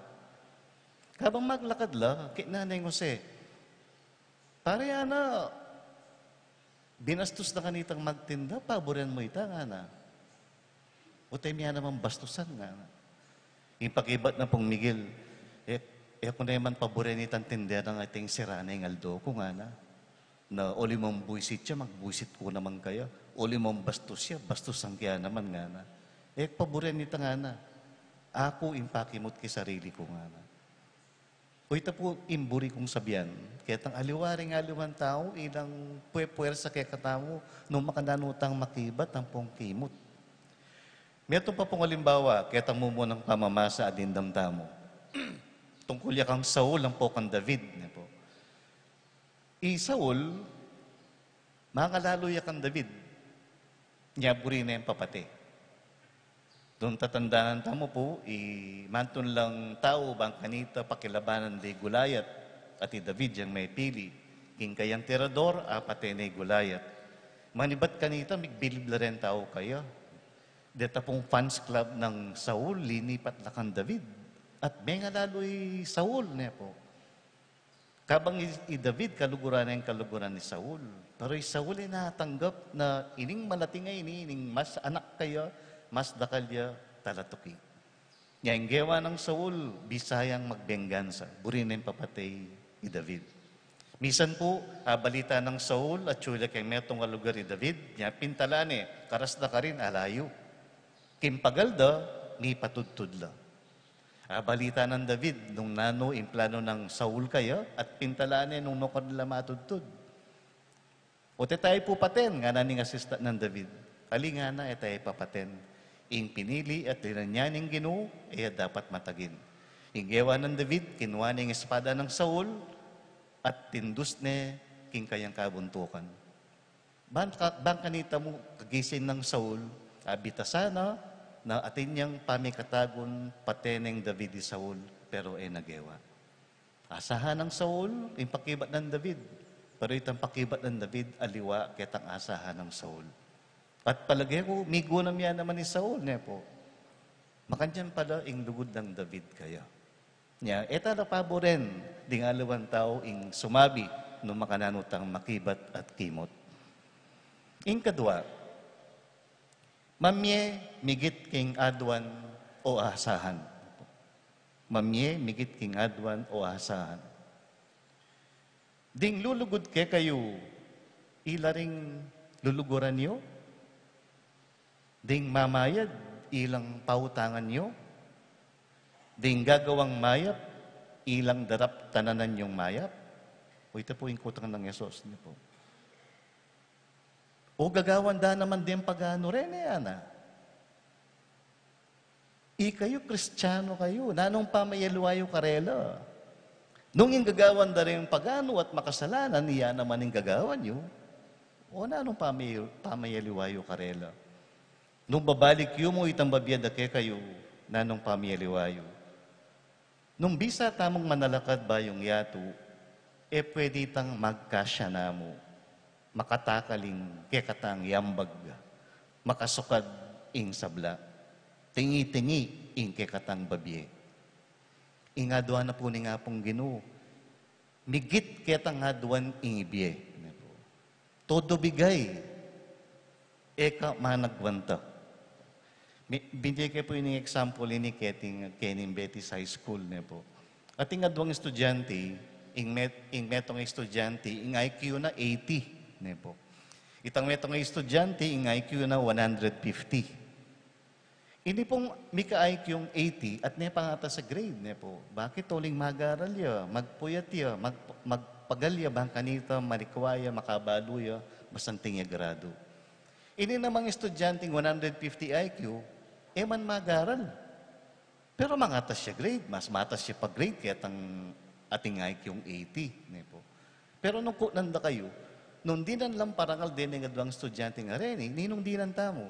Kabang maglakad la, kekna neng Jose, "Pare, ana, binastus na kanitang magtinda, paburen mu ita?" ngana. "Ote, mya naman bastusan," ngana. Ing pakibat na pung Miguel, "E, e ku naman paburen itang tinderang ita, sira na ing aldo ku," ngana. "Na, uli mung buisit ya, magbuisit ku naman kaya. Uli mung bastus ya, bastusan ke ya naman," ngana. "E ku paburen ita," ngana. "Aku ing pakimut ke sarili ku," ngana. O ita pu ing buri kung sabian, ketang aliwa ring aliwang tau, ilang pwe-, pwersa kekatamu, nung makananu tang makibat ampong kimut. Metung pa pung alimbawa, ketang mumunang pamamasa a dimdam tamu. Tungkul ya kang Saul ampo kang David, ne pu. I Saul, mangalalu ya kang David, nya buri neng papate. Nung tatandaan tamu pu, i mantun lang tau bang kanita pakilabanan de i Goliath, at i David yang mepili. King kayang tirador, apate ne i Goliath. Manibat kanita, migbilib la reng tau kaya. Deta pung fans club nang Saul, linipat la kang David. At mengalalu i Saul, ne pu. Kabang i, i David, kaluguran neng kaluguran ni Saul. Pero i Saul e natanggap na ining malating a ini, ining mas anak kaya, mas dakal ya, talatuki. Nya ing gewa nang Saul, bisa yang magbengansa, buri neng papatey i David. Misan pu, abalita nang Saul, atyu la keng metung a lugar i David, nya pintalan ne, karas da karin, alayu. King pagal da, mipatudtud la. Abalita nang David nung nanu ing planu nang Saul kaya, at pintalan ne nung nukarin la matudtud. O, e tayu pu paten, ngana ning asista nang David. Ali, ngana, e tayu papaten. Ing pinili at linanyan ning Ginu, e ya dapat matagin. Ing gewa nang David, kinua ne ing espada nang Saul, at tindus ne king kayang kabuntukan. Ban ka, ban kanita mu, kagising nang Saul, abitasan na, na atin yang pamikatagun, paten neng David i Saul, pero e na gewa. Asahan nang Saul ing pakibat nang David, pero itang pakibat nang David aliwa ketang asahan nang Saul. At palage ku, migunam ya naman i Saul, ne pu. Makanyan pala ing lugud nang David kaya. Nya, e ta la paburen ding aliwang tau ing sumabi nung makananu tang makibat at kimut. Ing kadua, mamie migit king aduan o asahan. Mamie migit king aduan o asahan. Ding lulugud kekayu, ila ring luluguran yu? Ding mamayad, ilang pautangan yu? Ding gagawang mayap, ilang daraptananan yung mayap? O, ita pu ing kutang nang Jesus, ne pu. O, gagawan da naman deng paganu reni, ana. Ikayu, Kristianu kayu, nanung pamialiwa yu karela? Nung ing gagawan da reng paganu at makasalanan, iya naman ing gagawan yu, o nanung pami-, pamialiwa yu karela? Nung babalik yu mu itang babie da kekayu, nanung pamialiwa yu? Nung bisa tamung manalakad bayung yatu, e pwede tang magkasya na mu, makatakal ing kekatang yambag, makasukad ing sabla, tingi-tingi ing kekatang babie. Ing aduan na pu ning Apung Ginu, migit ketang aduan ing ibie. Todo bigay, e ka managwanta. Mi-, binye ke pu ining example ini keting, kening Betis High School, ne pu. Ating aduang estudyante, ing met-, ing metung estudyante, ing I Q na eighty, ne pu. Itang metung estudyante, ing I Q na one hundred fifty. Ini pung mika-I Q eighty at ne pangatas a grade, ne pu. Bakit? Uling mag-aral ya, magpuyat ya, mag-, magpagal ya, bang kanita malikwa ya, makabalu ya, masanting ya gradu. Ini namang estudyanteng one hundred fifty I Q, e man mag-aral. Pero mangatas ya grade, mas matas ya pa grade ketang ating I Q eighty, ne pu. Pero nung kutnan da kayu, nung dinan lang parangal deng aduang estudyanteng areni, ninung dinan tamu?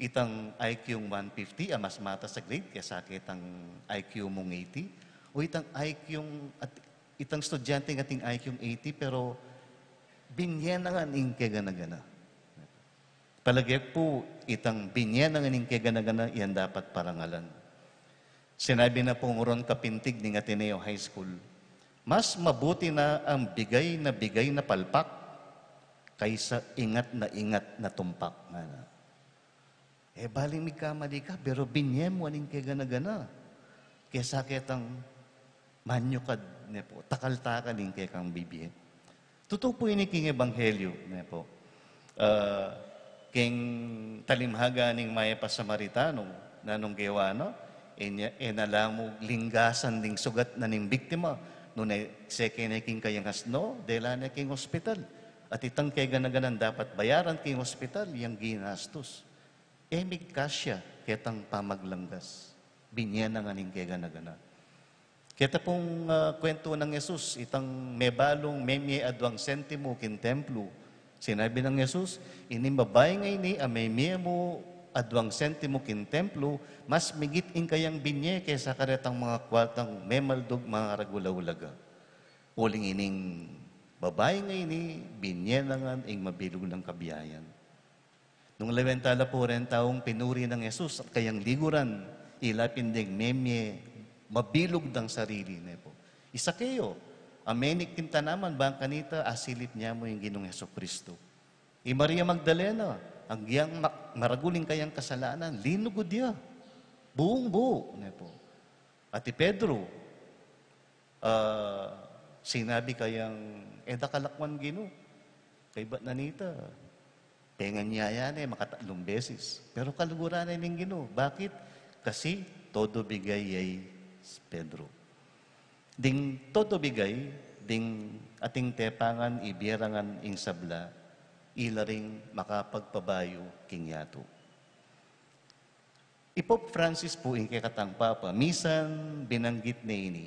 Itang I Q one fifty, a mas matas a grade kesa ketang I Q mung eighty? O itang I Q at, itang estudyanteng ating I Q eighty, pero binye na ngan ing kegana-gana? Palage ku pu, itang binye na ngan ing kegana-gana, yan dapat parangalan. Sinabi na pung uron kapintig ning Ateneo High School, mas mabuti na ang bigay na bigay na palpak kaysa ingat na ingat na tumpak, ngana. E, baling migkamali ka, pero binye mu ing kegana-gana. Kesa ketang manyukad, ne pu, takal-takal ing kekang bibie. Tutu pu ini king ebanghelyu, ne pu. Ah, king talimhaga ning mayap a Samaritano, nanung gewa na, e na, e na la mu linggasan ding sugat na ning biktima, nune seke ne king kayang asno, dela ne king ospital. At itang kegana-ganan dapat bayaran king ospital, yang ginastus. E migkasya ketang pamaglanggas. Binye na ngan ing kegana-gana. Keta pung, ah, kwentu nang Jesus, itang mebalung memie aduang sentimu king templu. Sinabi nang Jesus, ining babai ngeni a memie mu aduang sentimu king templu, mas migit ing kayang binye kesa karetang mga kuartang memaldug, mangaragul a ulaga. Uling ining babai ngeni, binye na ngan ing mabilug nang kabiayan. Nung lawen tala pu reng taung pinuri nang Jesus at kayang liguran, ila pin deng memie mabilug dang sarili, ne pu. I Sakeo, a menik king tanaman, bang kanita asilip ne mu ing Ginung Jesucristo. I Maria Magdalena, agyang ma-, maragul ing kayang kasalanan, linugud ya. Buong-buo, ne pu. At i Pedro, ah, sinabi kayang, "E da ka lakwan, Ginu." Kaybat na nita, penganyaya ne makatatlung beses. Pero kaluguran ne ning Ginu. Bakit? Kasi todo bigay ya i Pedro. Ding todo bigay, ding ating tepangan, ibie ra ngan ing sabla, ila ring makapagpabayu king yatu. I Pope Francis pu ing kekatang Papa, misan binanggit ne ini.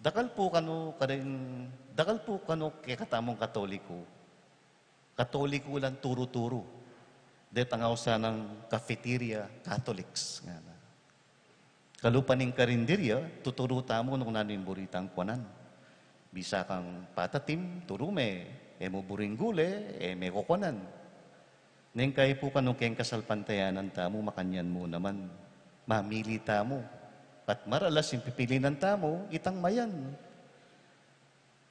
Dakal pu kanu karing, dakal pu kanu kekatamung Katoliko. Katoliko lang turu-turu. Detang ausan nang cafeteria, Catholics, ngana. Kalupa ning karinderya, tuturu tamu nung nanu ing buri tang kuanan. Bisa kang patatim, turu me, e mu buring gule, e me kukuanan. Neng kaipukan nung keng kasalpantayanan tamu, makanyan mu naman. Mamili tamu. At maralas ing pipilinan tamu, itang mayan.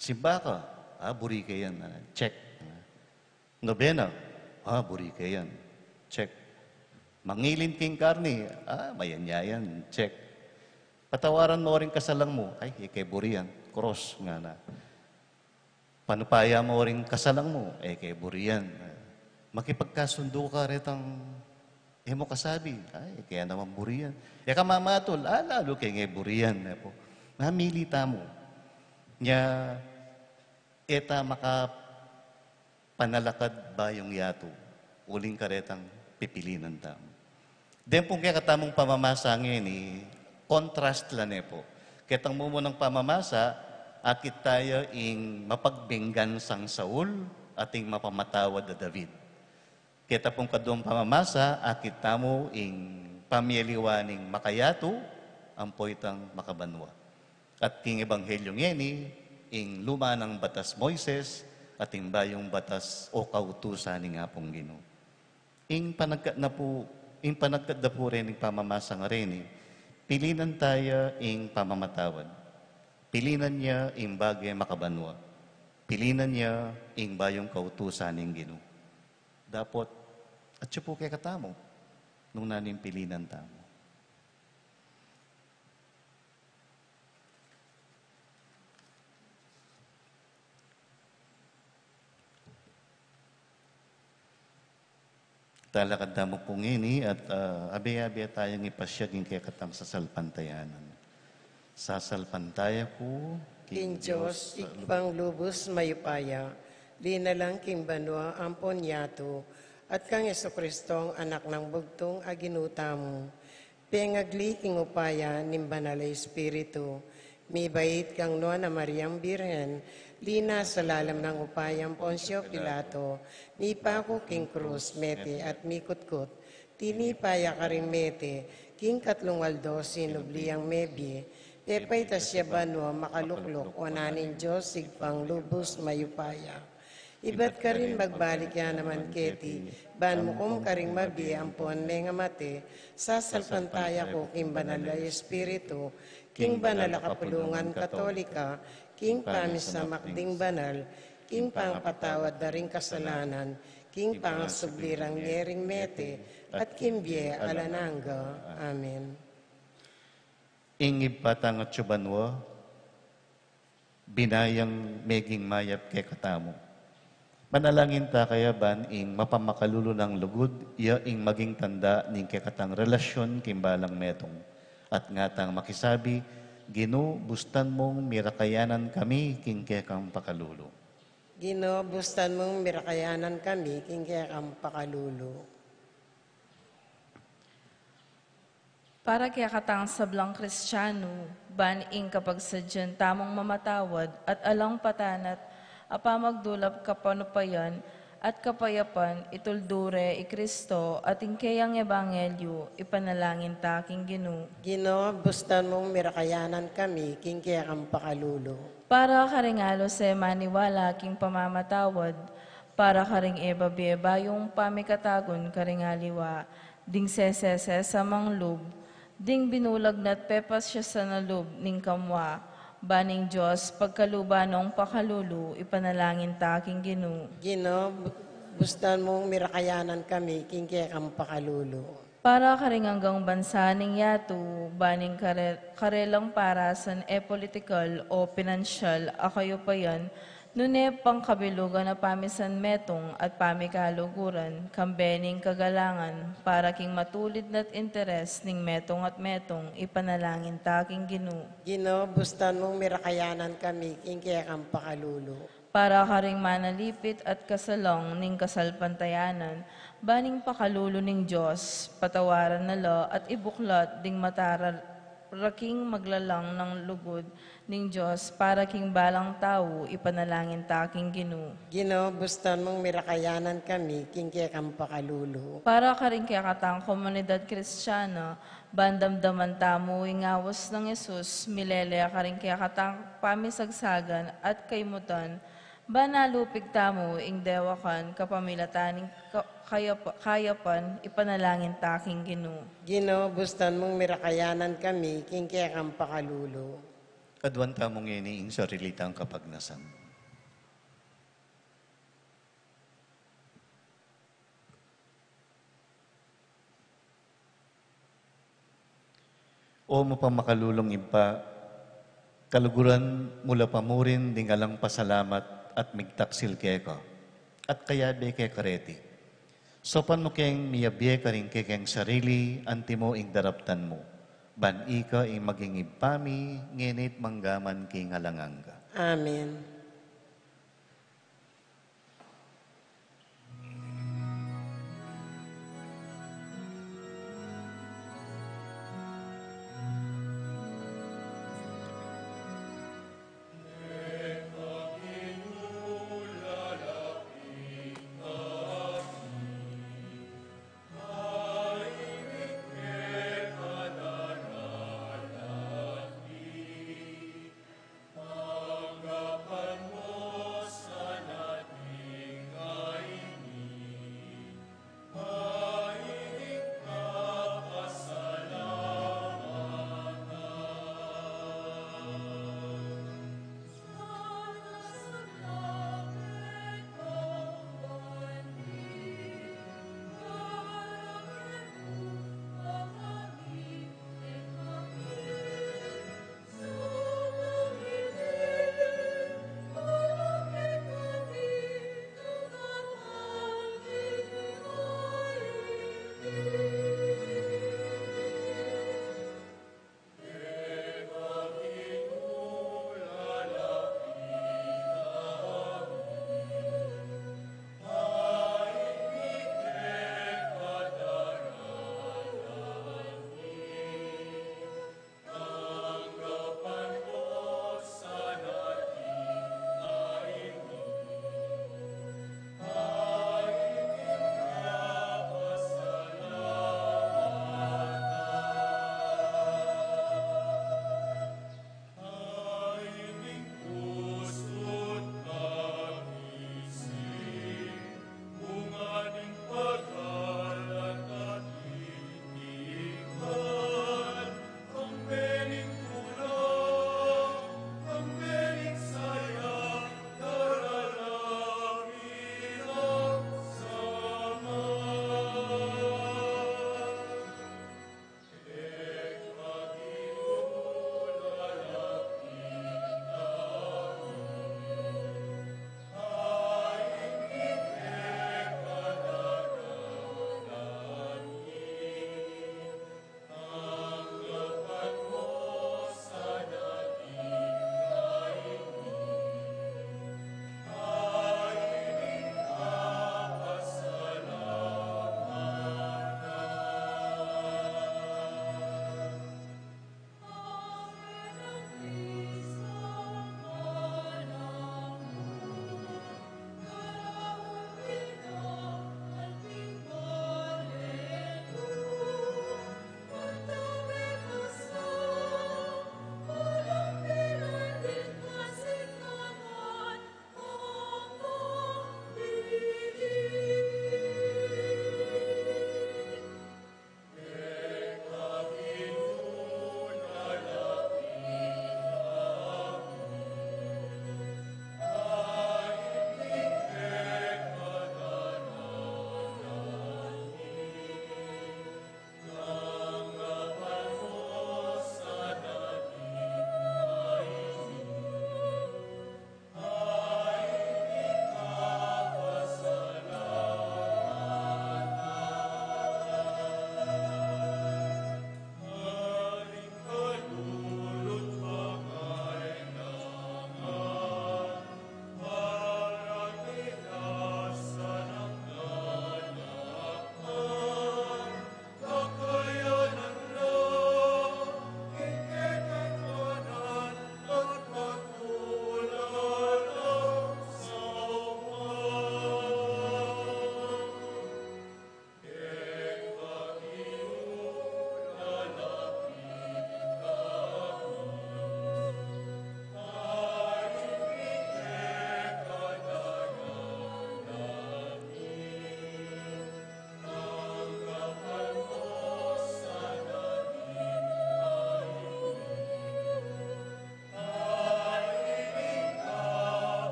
Simba ka, ah, buri ke yan, ah, check. Nobena, ah, buri ke yan, check. Mangilin king karni, ah, mayan ya yan, check. Patawaran mo ring kasalang mu, ay, e ke buri yan, cross, ngana. Panupaya mo ring kasalang mu, e ke buri yan. Makipagkasundu ka retang e mu kasabi, ay, e ke naman buri yan. E ka mamatul, ah, lalu ke nge buri yan, e pu. Mamili tamu. Nya, e ta makapanalakad bayung yatu, uling karetang pipilinan tamu. Deng pung kekatamung pamamasa ngeni, contrast la ne pu. Ketang mumunang pamamasa, akit taya ing mapagbenggansang Saul, at ing mapamatawad a David. Keta pung kaduang pamamasa, akit tamu ing pamialiwa ning makayatu, ampo itang makabanua. At king ebanghelyo ngeni, ing luma nang batas Moises, at ing bayung batas o kautusan ning Apung Ginu. Ing panagkat na pu, ing panagkat da pu reni pamamasa ngareni, pilinan taya ing pamamatawad. Pilinan ya ing bage makabanua. Pilinan ya ing bayung kautusan ning Ginu. Dapot, atyu pu kekatamu, nung nanu ing pilinan tamu. Talakad tamu pu ngeni at, ah, abe-abe tayang ipasiag ing kekatang sasalpantayanan. Sasalpantaya ku king Dios, Ibpang lubus mayupaya, linalang king banua ampon yatu, at kang Jesucristong Anak nang Bugtung a Ginu tamu, pengagli king upaya ning Banal a Espiritu, mibait kang Nuan a Mariang Birhen, linasa lalam nang upayang Poncio Pilato, mipaku king krus, mete at mikutkut, tinipa ya karing mete, king katlung aldo sinubli yang mebie, pepaitas ya banua, makalukluk wanan ning Dios Ibpang lubus mayupaya. Ibat karin magbalik ya naman keti, ban mukum karing mabie ampon mengamate, sasalpantaya ku king Banal a Espiritu, king banal a kapulungan Katolika, king pamisamak ding banal, king pangapatawad da ring kasalanan, king pangasubli rang nyering mete, at king bie alang angga. Amen. Ing Ibpa tang atsu banua, binayang meging mayap kekatamu. Manalangin ta kaya ban ing mapamakalulu nang lugud, ya ing maging tanda ning kekatang relasyon king balang metung. At ngatang makisabi, Ginu, bustan mung mirakayanan kami king kekang pakalulu. Ginu, bustan mung mirakayanan kami king kekang pakalulu. Para kekatang sablang Kristianu, ban ing kapagsadyan tamung mamatawad at alang patanat a pamagdulap kapanupayan at kapayapan, ituldu re i Kristo at ing keyang ebanghelyu, ipanalangin ta king Ginu. Ginu, bustan mung mirakayanan kami king kekang pakalulu. Para karing aluse maniwala king pamamatawad, para karing e babie bayung pamikatagun karing aliwa, ding sesese sa manglub, ding binulag na't pepasya sa na lub ning kamwa, ban ing Dios pagkaluban nong pakalulu, ipanalangin ta king Ginu. Ginu, bu-, Bustan mung mirakayanan kami king kekang pakalulu. Para karing anggang bansa ning yatu, ban ing kare-, karelang parasan e politikal o pinansyal a kayupayan, nune pangkabilugan a pamisanmetung at pamikaluguran, kambe ning kagalangan, para king matulid na't interes ning metung at metung, ipanalangin ta king Ginu. Ginu, bustan mung mirakayanan kami king kekang pakalulu. Para karing manalipit at kasalang ning kasalpantayanan, ban ing pakalulu ning Dios, patawaran na la at ibuklat ding matara raking maglalang nang lugud ning Dios para king balang tau, ipanalangin ta king Ginu. Ginu, bustan mung mirakayanan kami king kekang pakalulu. Para karing kekatang komunidad Kristiana, ban damdaman tamu ing awas nang Jesus, milele karing kekatang pamisagsagan at kaymutan, ban alupig tamu ing dewakan kapamilatan ning ka-, kayapa-, kayapan, ipanalangin ta king Ginu. Ginu, bustan mung mirakayanan kami king kekang pakalulu. Aduan tamu ngeni ing sarili tang kapagnasan. O mapamakalulung Ibpa, kaluguran mu la pa murin ding alang pasalamat at migtaksil keka, at kayabe ke kareti. Saupan mu keng miyabie karing kekeng sarili, antimo ing daraptan mu, ban ika ing maging Ibpa mi, ngeni't mangga man king alang angga. Amen.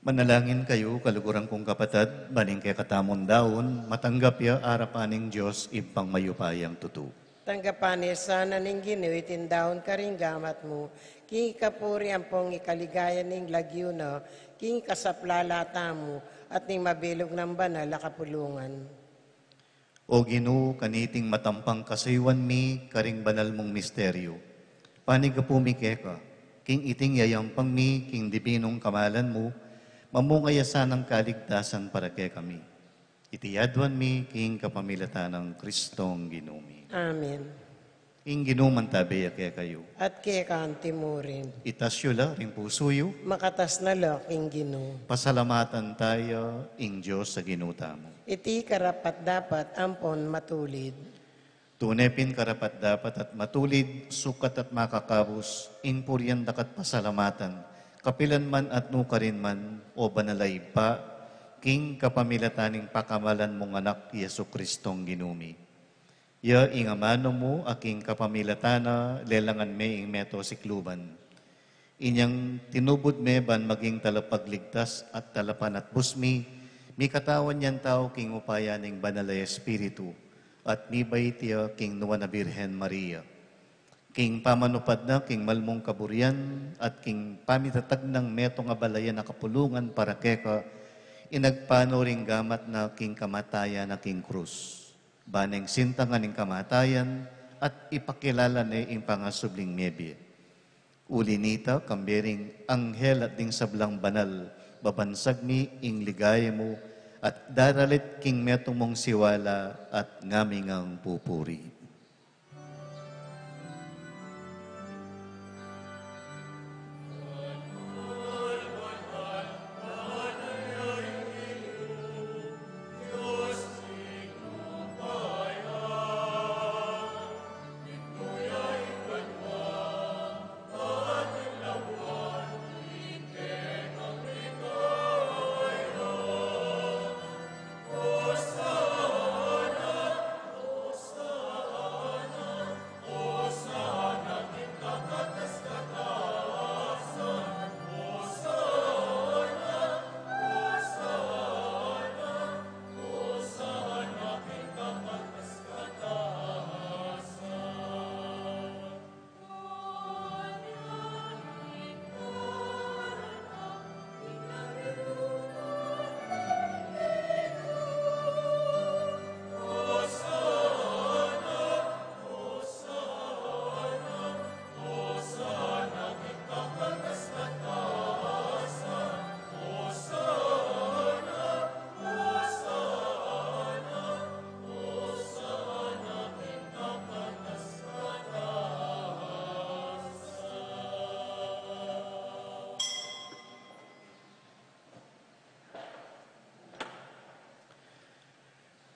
Manalangin kayu, kaluguran kung kapatad, ban ing kekatamung daun, matanggap ya arapan ning Dios, Ibpang mayupayang tutu. Tanggapan na sana ning Ginu iting daun karing gamat mu, king ikapuri ampong ikaligaya ning lagyu na, king kasaplalan tamu, at ning mabilug nang banal a kapulungan. O Ginu, kaniting matampang kasayuan mi karing banal mung misteryu, panigapu mi keka, king iting yayampang mi king dibinung kamalan mu, mamunga ya sanang kaligtasan para kekami. Iti aduan mi king kapamilatan nang Kristong Ginu mi. Amen. Ing Ginu mantabe ya kekayu. At keka antimurin. Itas yu la ring pusu yu. Makatas na la king Ginu. Pasalamatan taya ing Dios a Ginu tamu. Iti karapat-dapat ampon matulid. Tune pin karapat-dapat at matulid, sukat at makakabus, ing purian daka at pasalamatan, kapilan man at nukarin man, o banal a Ibpa, king kapamilatan ning pakamalan mung Anak, Jesu Kristong Ginu mi. Ya ing amanu mu, a king kapamilatan na lelangan me ing meto sikluban. Inyang tinubud me ban maging talapagligtas at talapanatbus mi, mikatawan yang tau king upaya ning Banal a Espiritu, at mibait ya king Nuan a Birhen Maria. King pamanupad na king malmung kaburian, at king pamitatag nang metung a balayan a kapulungan para keka, inagpanu ring gamat na king kamatayan a king krus. Ban ing sintangan ing kamatayan, at ipakilala ne ing pangasubling mebie. Uli nita, kambe ring anghel at ding sablang banal, babansag mi ing ligaya mu, at daralit king metung mung siwala, at ngami ngang pupuri.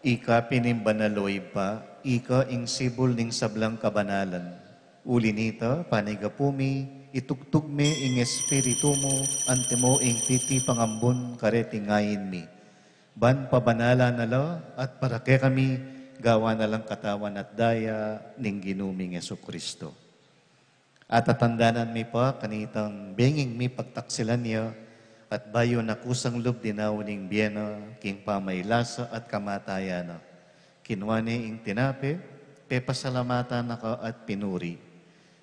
Ika pin ing banal, o Ibpa, ika ing sibul ning sablang kabanalan. Uli nita, panigapu mi, itugtug me ing Espiritu mu, antimo ing titipang ambun kareting ain mi. Ban pabanalan na la, at para kekami, gawan na lang katawan at daya ning Ginu ming Jesucristo. Atatandanan mi pa kanitang benging mipagtaksilan ya, at bayu na kusang lub dinaun ing bie na king pamailasa at kamatayan na. Kinua ne ing tinape, pepasalamatan na ka at pinuri.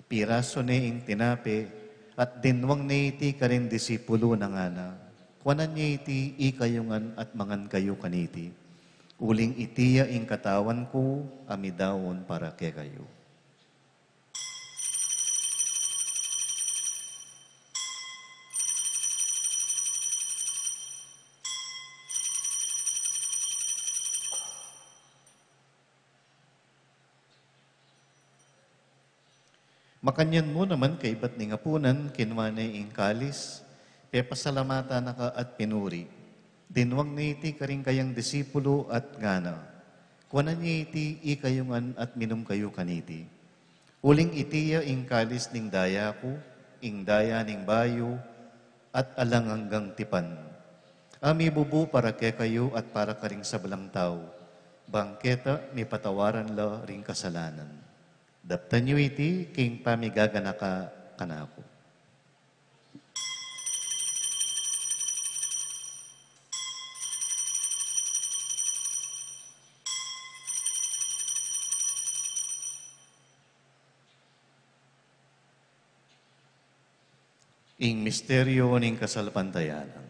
Pirasu ne ing tinape, at dinwang ne iti karing disipulu na, ngana: Kuanan ye iti ikayu ngan at mangan kayu kaniti. Uling iti ya ing katawan ku a midaun para kekayu. Makanyan mu naman kaibat ning apunan, kinua ne ing kalis, pepasalamatan na ka at pinuri. Dinwang ne iti karing kayang disipulu at ngana: Kuanan ye iti ikayu ngan at minum kayu kaniti. Uling iti ya ing kalis ning daya ku, ing daya ning bayu at alang anggang tipan, a mibubu para kekayu at para karing sablang tau, bang keta mipatawaran la ring kasalanan. Daptan yu iti king pamigaganaka kanaku. Ing misteryo ning kasalpantayanan.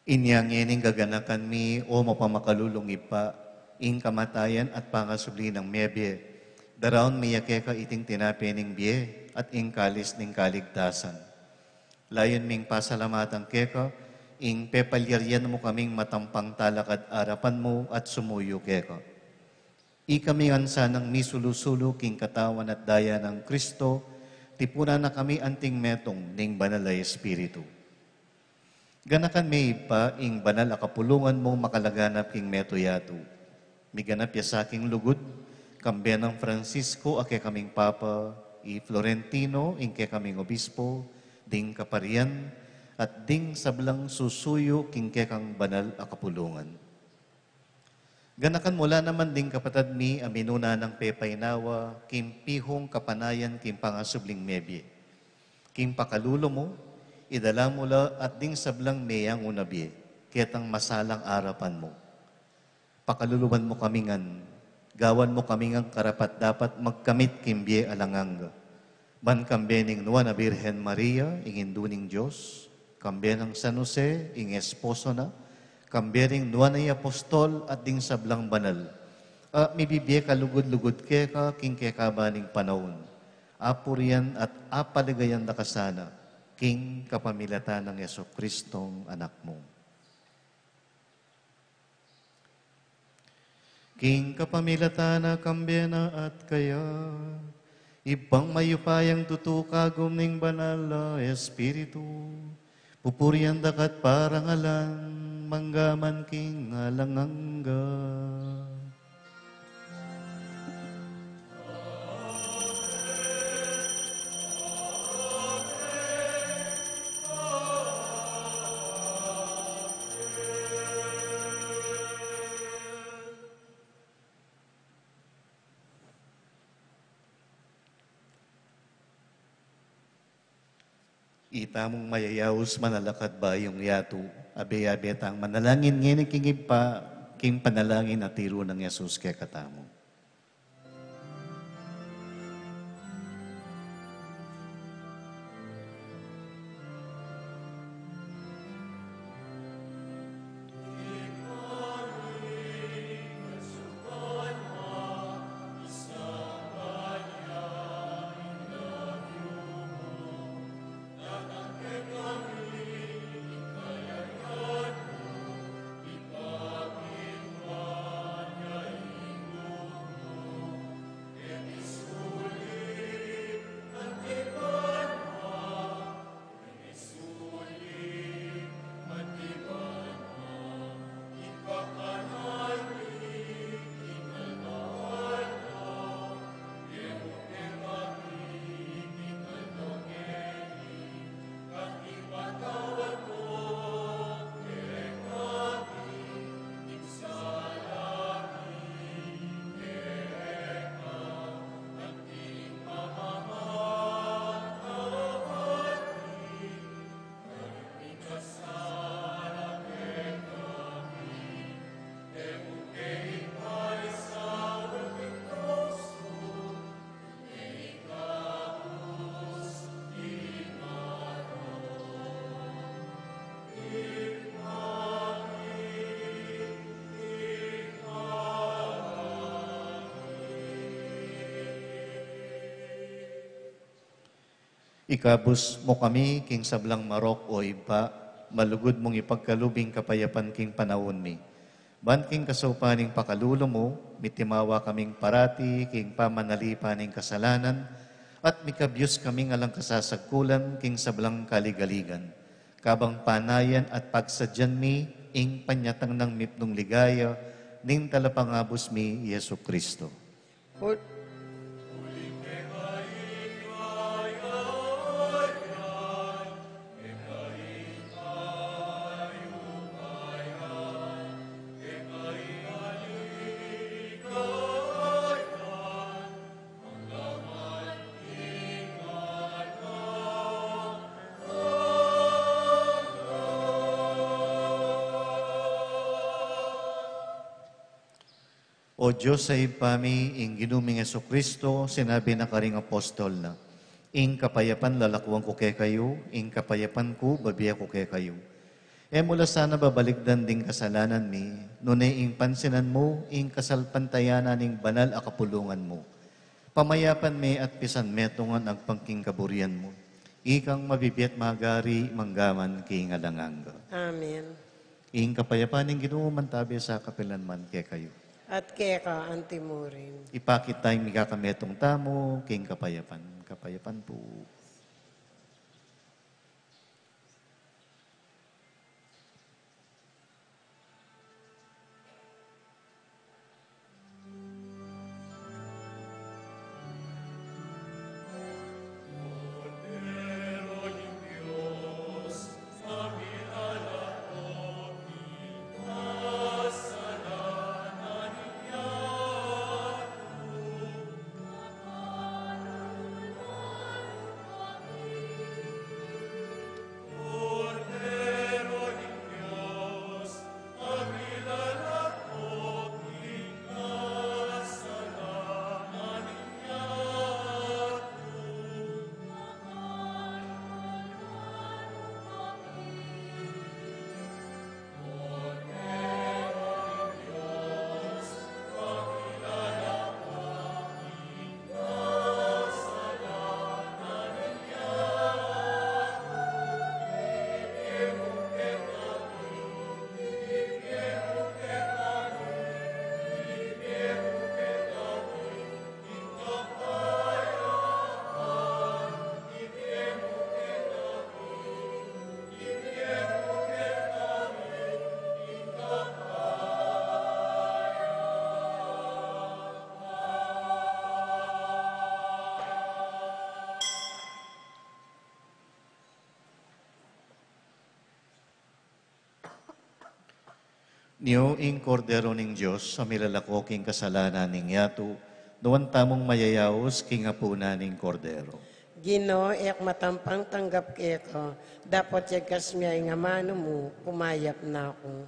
Inya ngening gaganakan mi, o mapamakalulung Ibpa, ing kamatayan at pangasubli nang mebie, daraun mi ya keka iting tinape ning bie at ing kalis ning kaligtasan. Layun ming pasalamatan keka ing pepalyarian mu kaming matampang talakad arapan mu at sumuyu keka. Ikami ngan sanang misulu-sulu king katawan at daya nang Kristo, tipunan na kami anting metung ning Banal a Espiritu. Ganakan me Ibpa ing banal a kapulungan mung makalaganap king metung yatu. Miganap ya sa king lugud, kambe nang Francisco a kekaming Papa, i Florentino ing kekaming Obispo, ding kaparian, at ding sablang susuyu king kekang banal a kapulungan. Ganakan mu la naman ding kapatad mi a minuna nang pepaynawa king pihung kapanayan king pangasubling mebie. King pakalulu mu, idala mu la at ding sablang meyang una bie, ketang masalang arapan mu. Pakaluluan mu kami ngan, gawan mu kami ngan karapat-dapat magkamit king bie alang angga. Ban kambe ning Nuan a Birhen Maria, ing Indu ning Dios, kambe nang San Jose, ing esposo na, kambe ring Nuan a Apostol at ding sablang banal a mibibie kalugud-lugud keka king kekaban ning panaun, apurian at apaligayan da ka sana king kapamilatan nang Jesucristong Anak mu. King kapamilatan na, kambe na at kaya, Ibpang mayupayang tutu, kagum ning Banal a Espiritu, pupurian da ka't parangalan, mangga man king alang angga. Itamung mayayaus manalakad bayung yatu, abe-abe tang manalangin ngeni king Ibpa, king panalangin a tiru nang Jesus kekatamu. Ikabus mu kami king sablang marok, o Ibpa, malugud mung ipagkalub ing kapayapan king panaun mi. Ban king kasaupan ning pakalulu mu, mitimawa kaming parati king pamanalipan ning kasalanan, at mikabyus kaming alang kasasagkulan king sablang kaligaligan, kabang panayan at pagsadyan mi ing panyatang nang mipnung ligaya ning Talapangabus mi, Jesu Cristo. Ul- O Dios a Ibpa mi, ing Ginu ming Jesucristo, sinabi na karing apostol na, "Ing kapayapan lalakuan ku kekayu, ing kapayapan ku babie ku kekayu. E mu la sana babalikdan ding kasalanan mi, nune ing pansinan mu ing kasalpantayanan ning banal a kapulungan mu. Pamayapan me at pisan metungan agpang king kaburian mu. Ikang mabibie at magari manggaman king alang angga." Amen. Ing kapayapan ning Ginu mantabi sa kapilan man kekayu. At keka antimurin. Ipakit tang mikakametung tamu king kapayapan. Kapayapan pu. Nyo ing Kordero ning Dios, a milalako king kasalanan ning yatu, nuan tamung mayayaus king apunan ning Kordero. Ginu, e ku matampang tanggap keka, dapot yagkas mu ya ing amanu mu, kumayap na ku.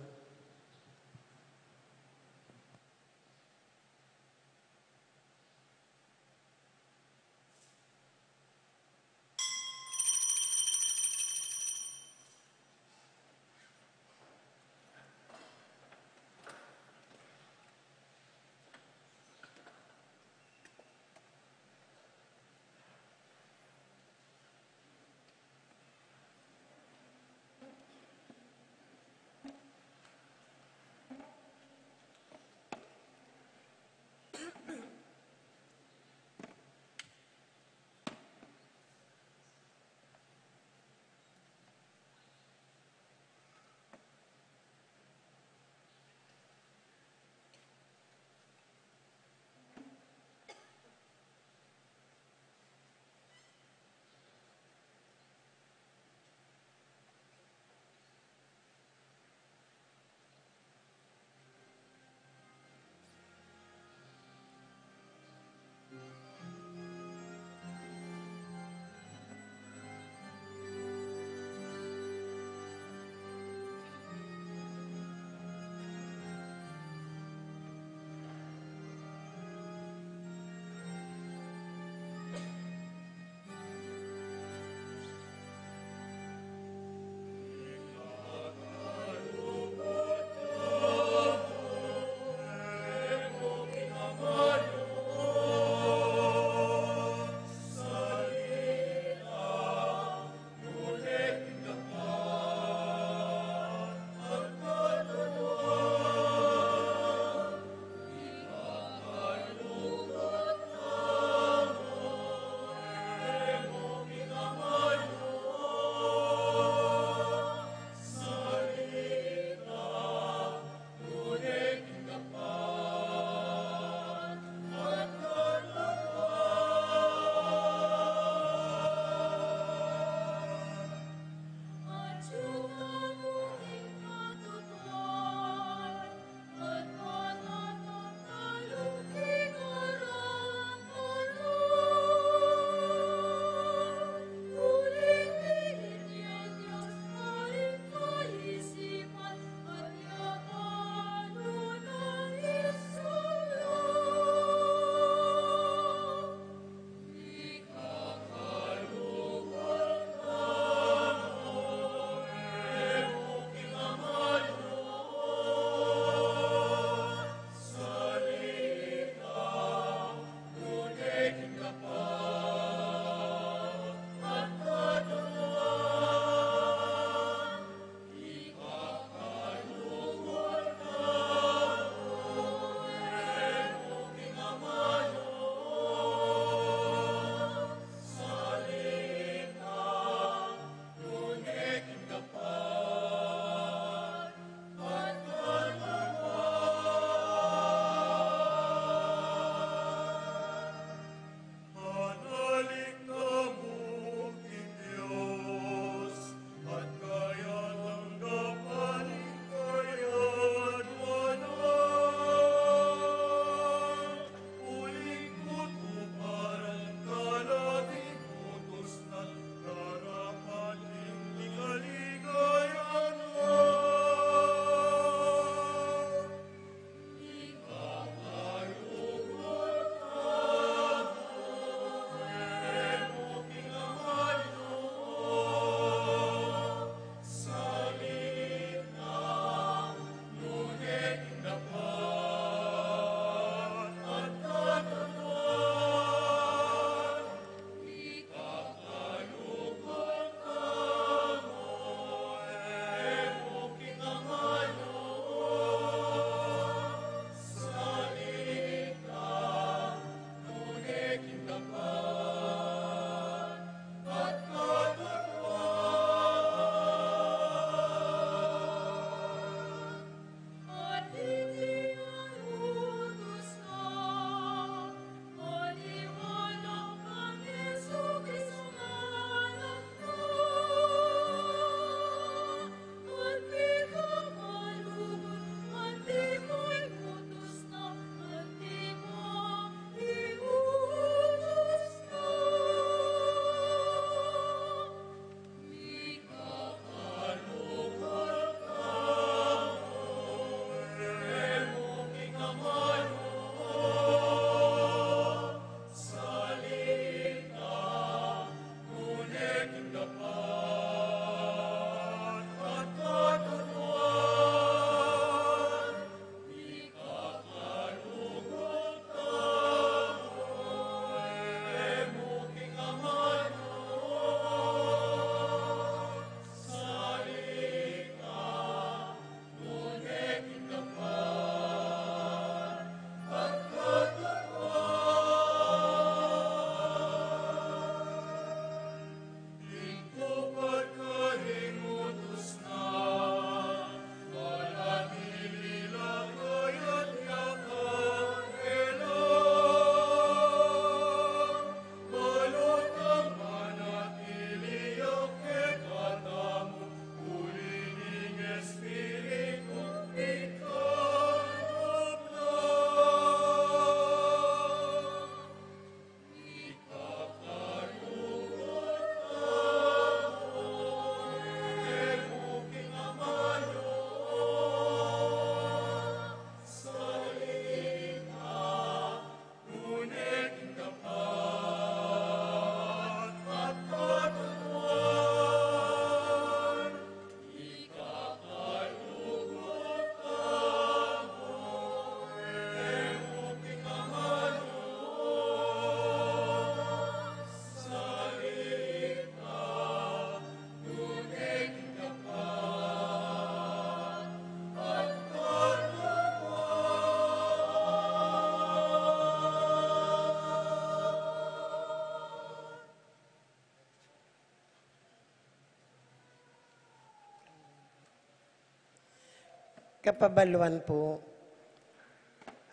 Kapabaluan pu.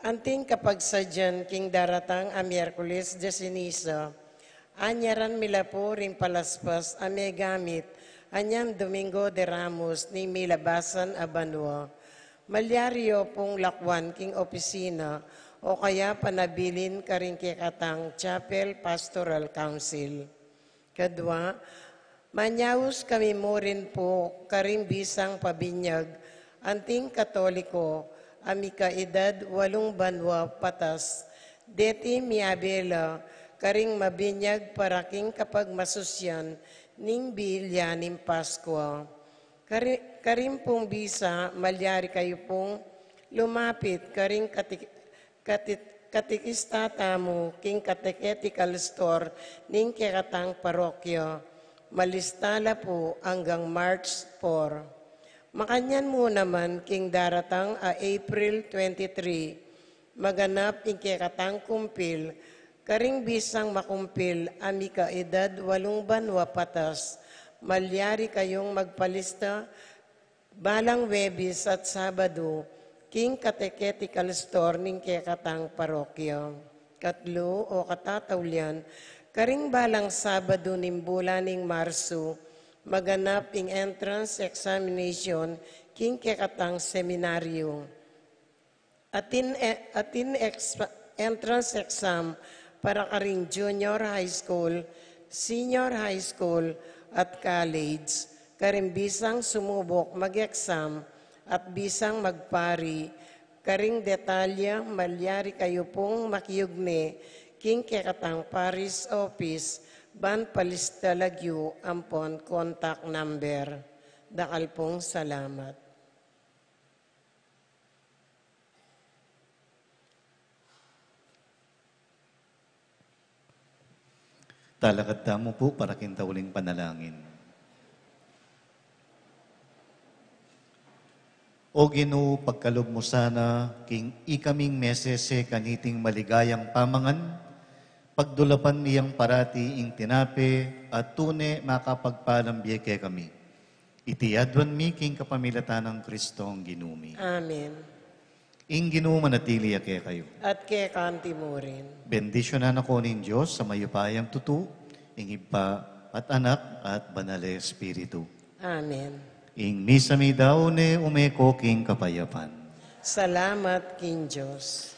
Anting kapagsadyan king daratang a Miyerkules de Ceniza, anyaran mi la pu ring palaspas a megamit anyang Domingo de Ramos ning milabasan a banua. Malyari yu pung lakwan king opisina o kaya panabilin karing kekatang Chapel Pastoral Council. Kadua, manyaus kami mu rin pu karing bisang pabinyag anting Katoliko a mika-edad walung banua patas, deti miabe la karing mabinyag para king kapagmasusyan ning bilya ning Paskua. Kari-, karin pung bisa, malyari kayu pung lumapit karing kati-, kati-, katekista tamu king catechetical store ning kekatang parokya. Malista la pu anggang March four. Makanyan mu naman king daratang a April twenty-three, maganap ing kekatang kumpil, karing bisang makumpil a mika-edad walung banua patas, malyari kayung magpalista balang Webis at Sabadu king catechetical store ning kekatang parokya. Katlu o katataulian, karing balang Sabadu ning bulan ning Marsu, maganap ing entrance examination king kekatang seminaryo. Atin, e-, atin ex-, entrance exam para karing junior high school, senior high school, at college. Karing bisang sumubuk mag-exam at bisang magpari, karing detalye malyari kayu pung makiugne king kekatang parish office, ban palista lagyu ampon contact number. Dakal pung salamat. Talakad tamu pu para king tauling panalangin. O Ginu, pagkalub mu sana king ikaming mesese kaniting maligayang pamangan, pagdulapan mi yang parati ing tinape at tune makapagpalam bie kekami. Iti aduan mi king kapamilatan nang Kristong Ginu mi. Amen. Ing Ginu manatili ya kekayu. At keka mu rin. Bendisyunan na kayu ning Dios a mayupayang tutu, ing Ibpa at Anak at Banal a Espiritu. Amen. Ing misa mi dau ne, ume ko king kapayapan. Salamat king Dios.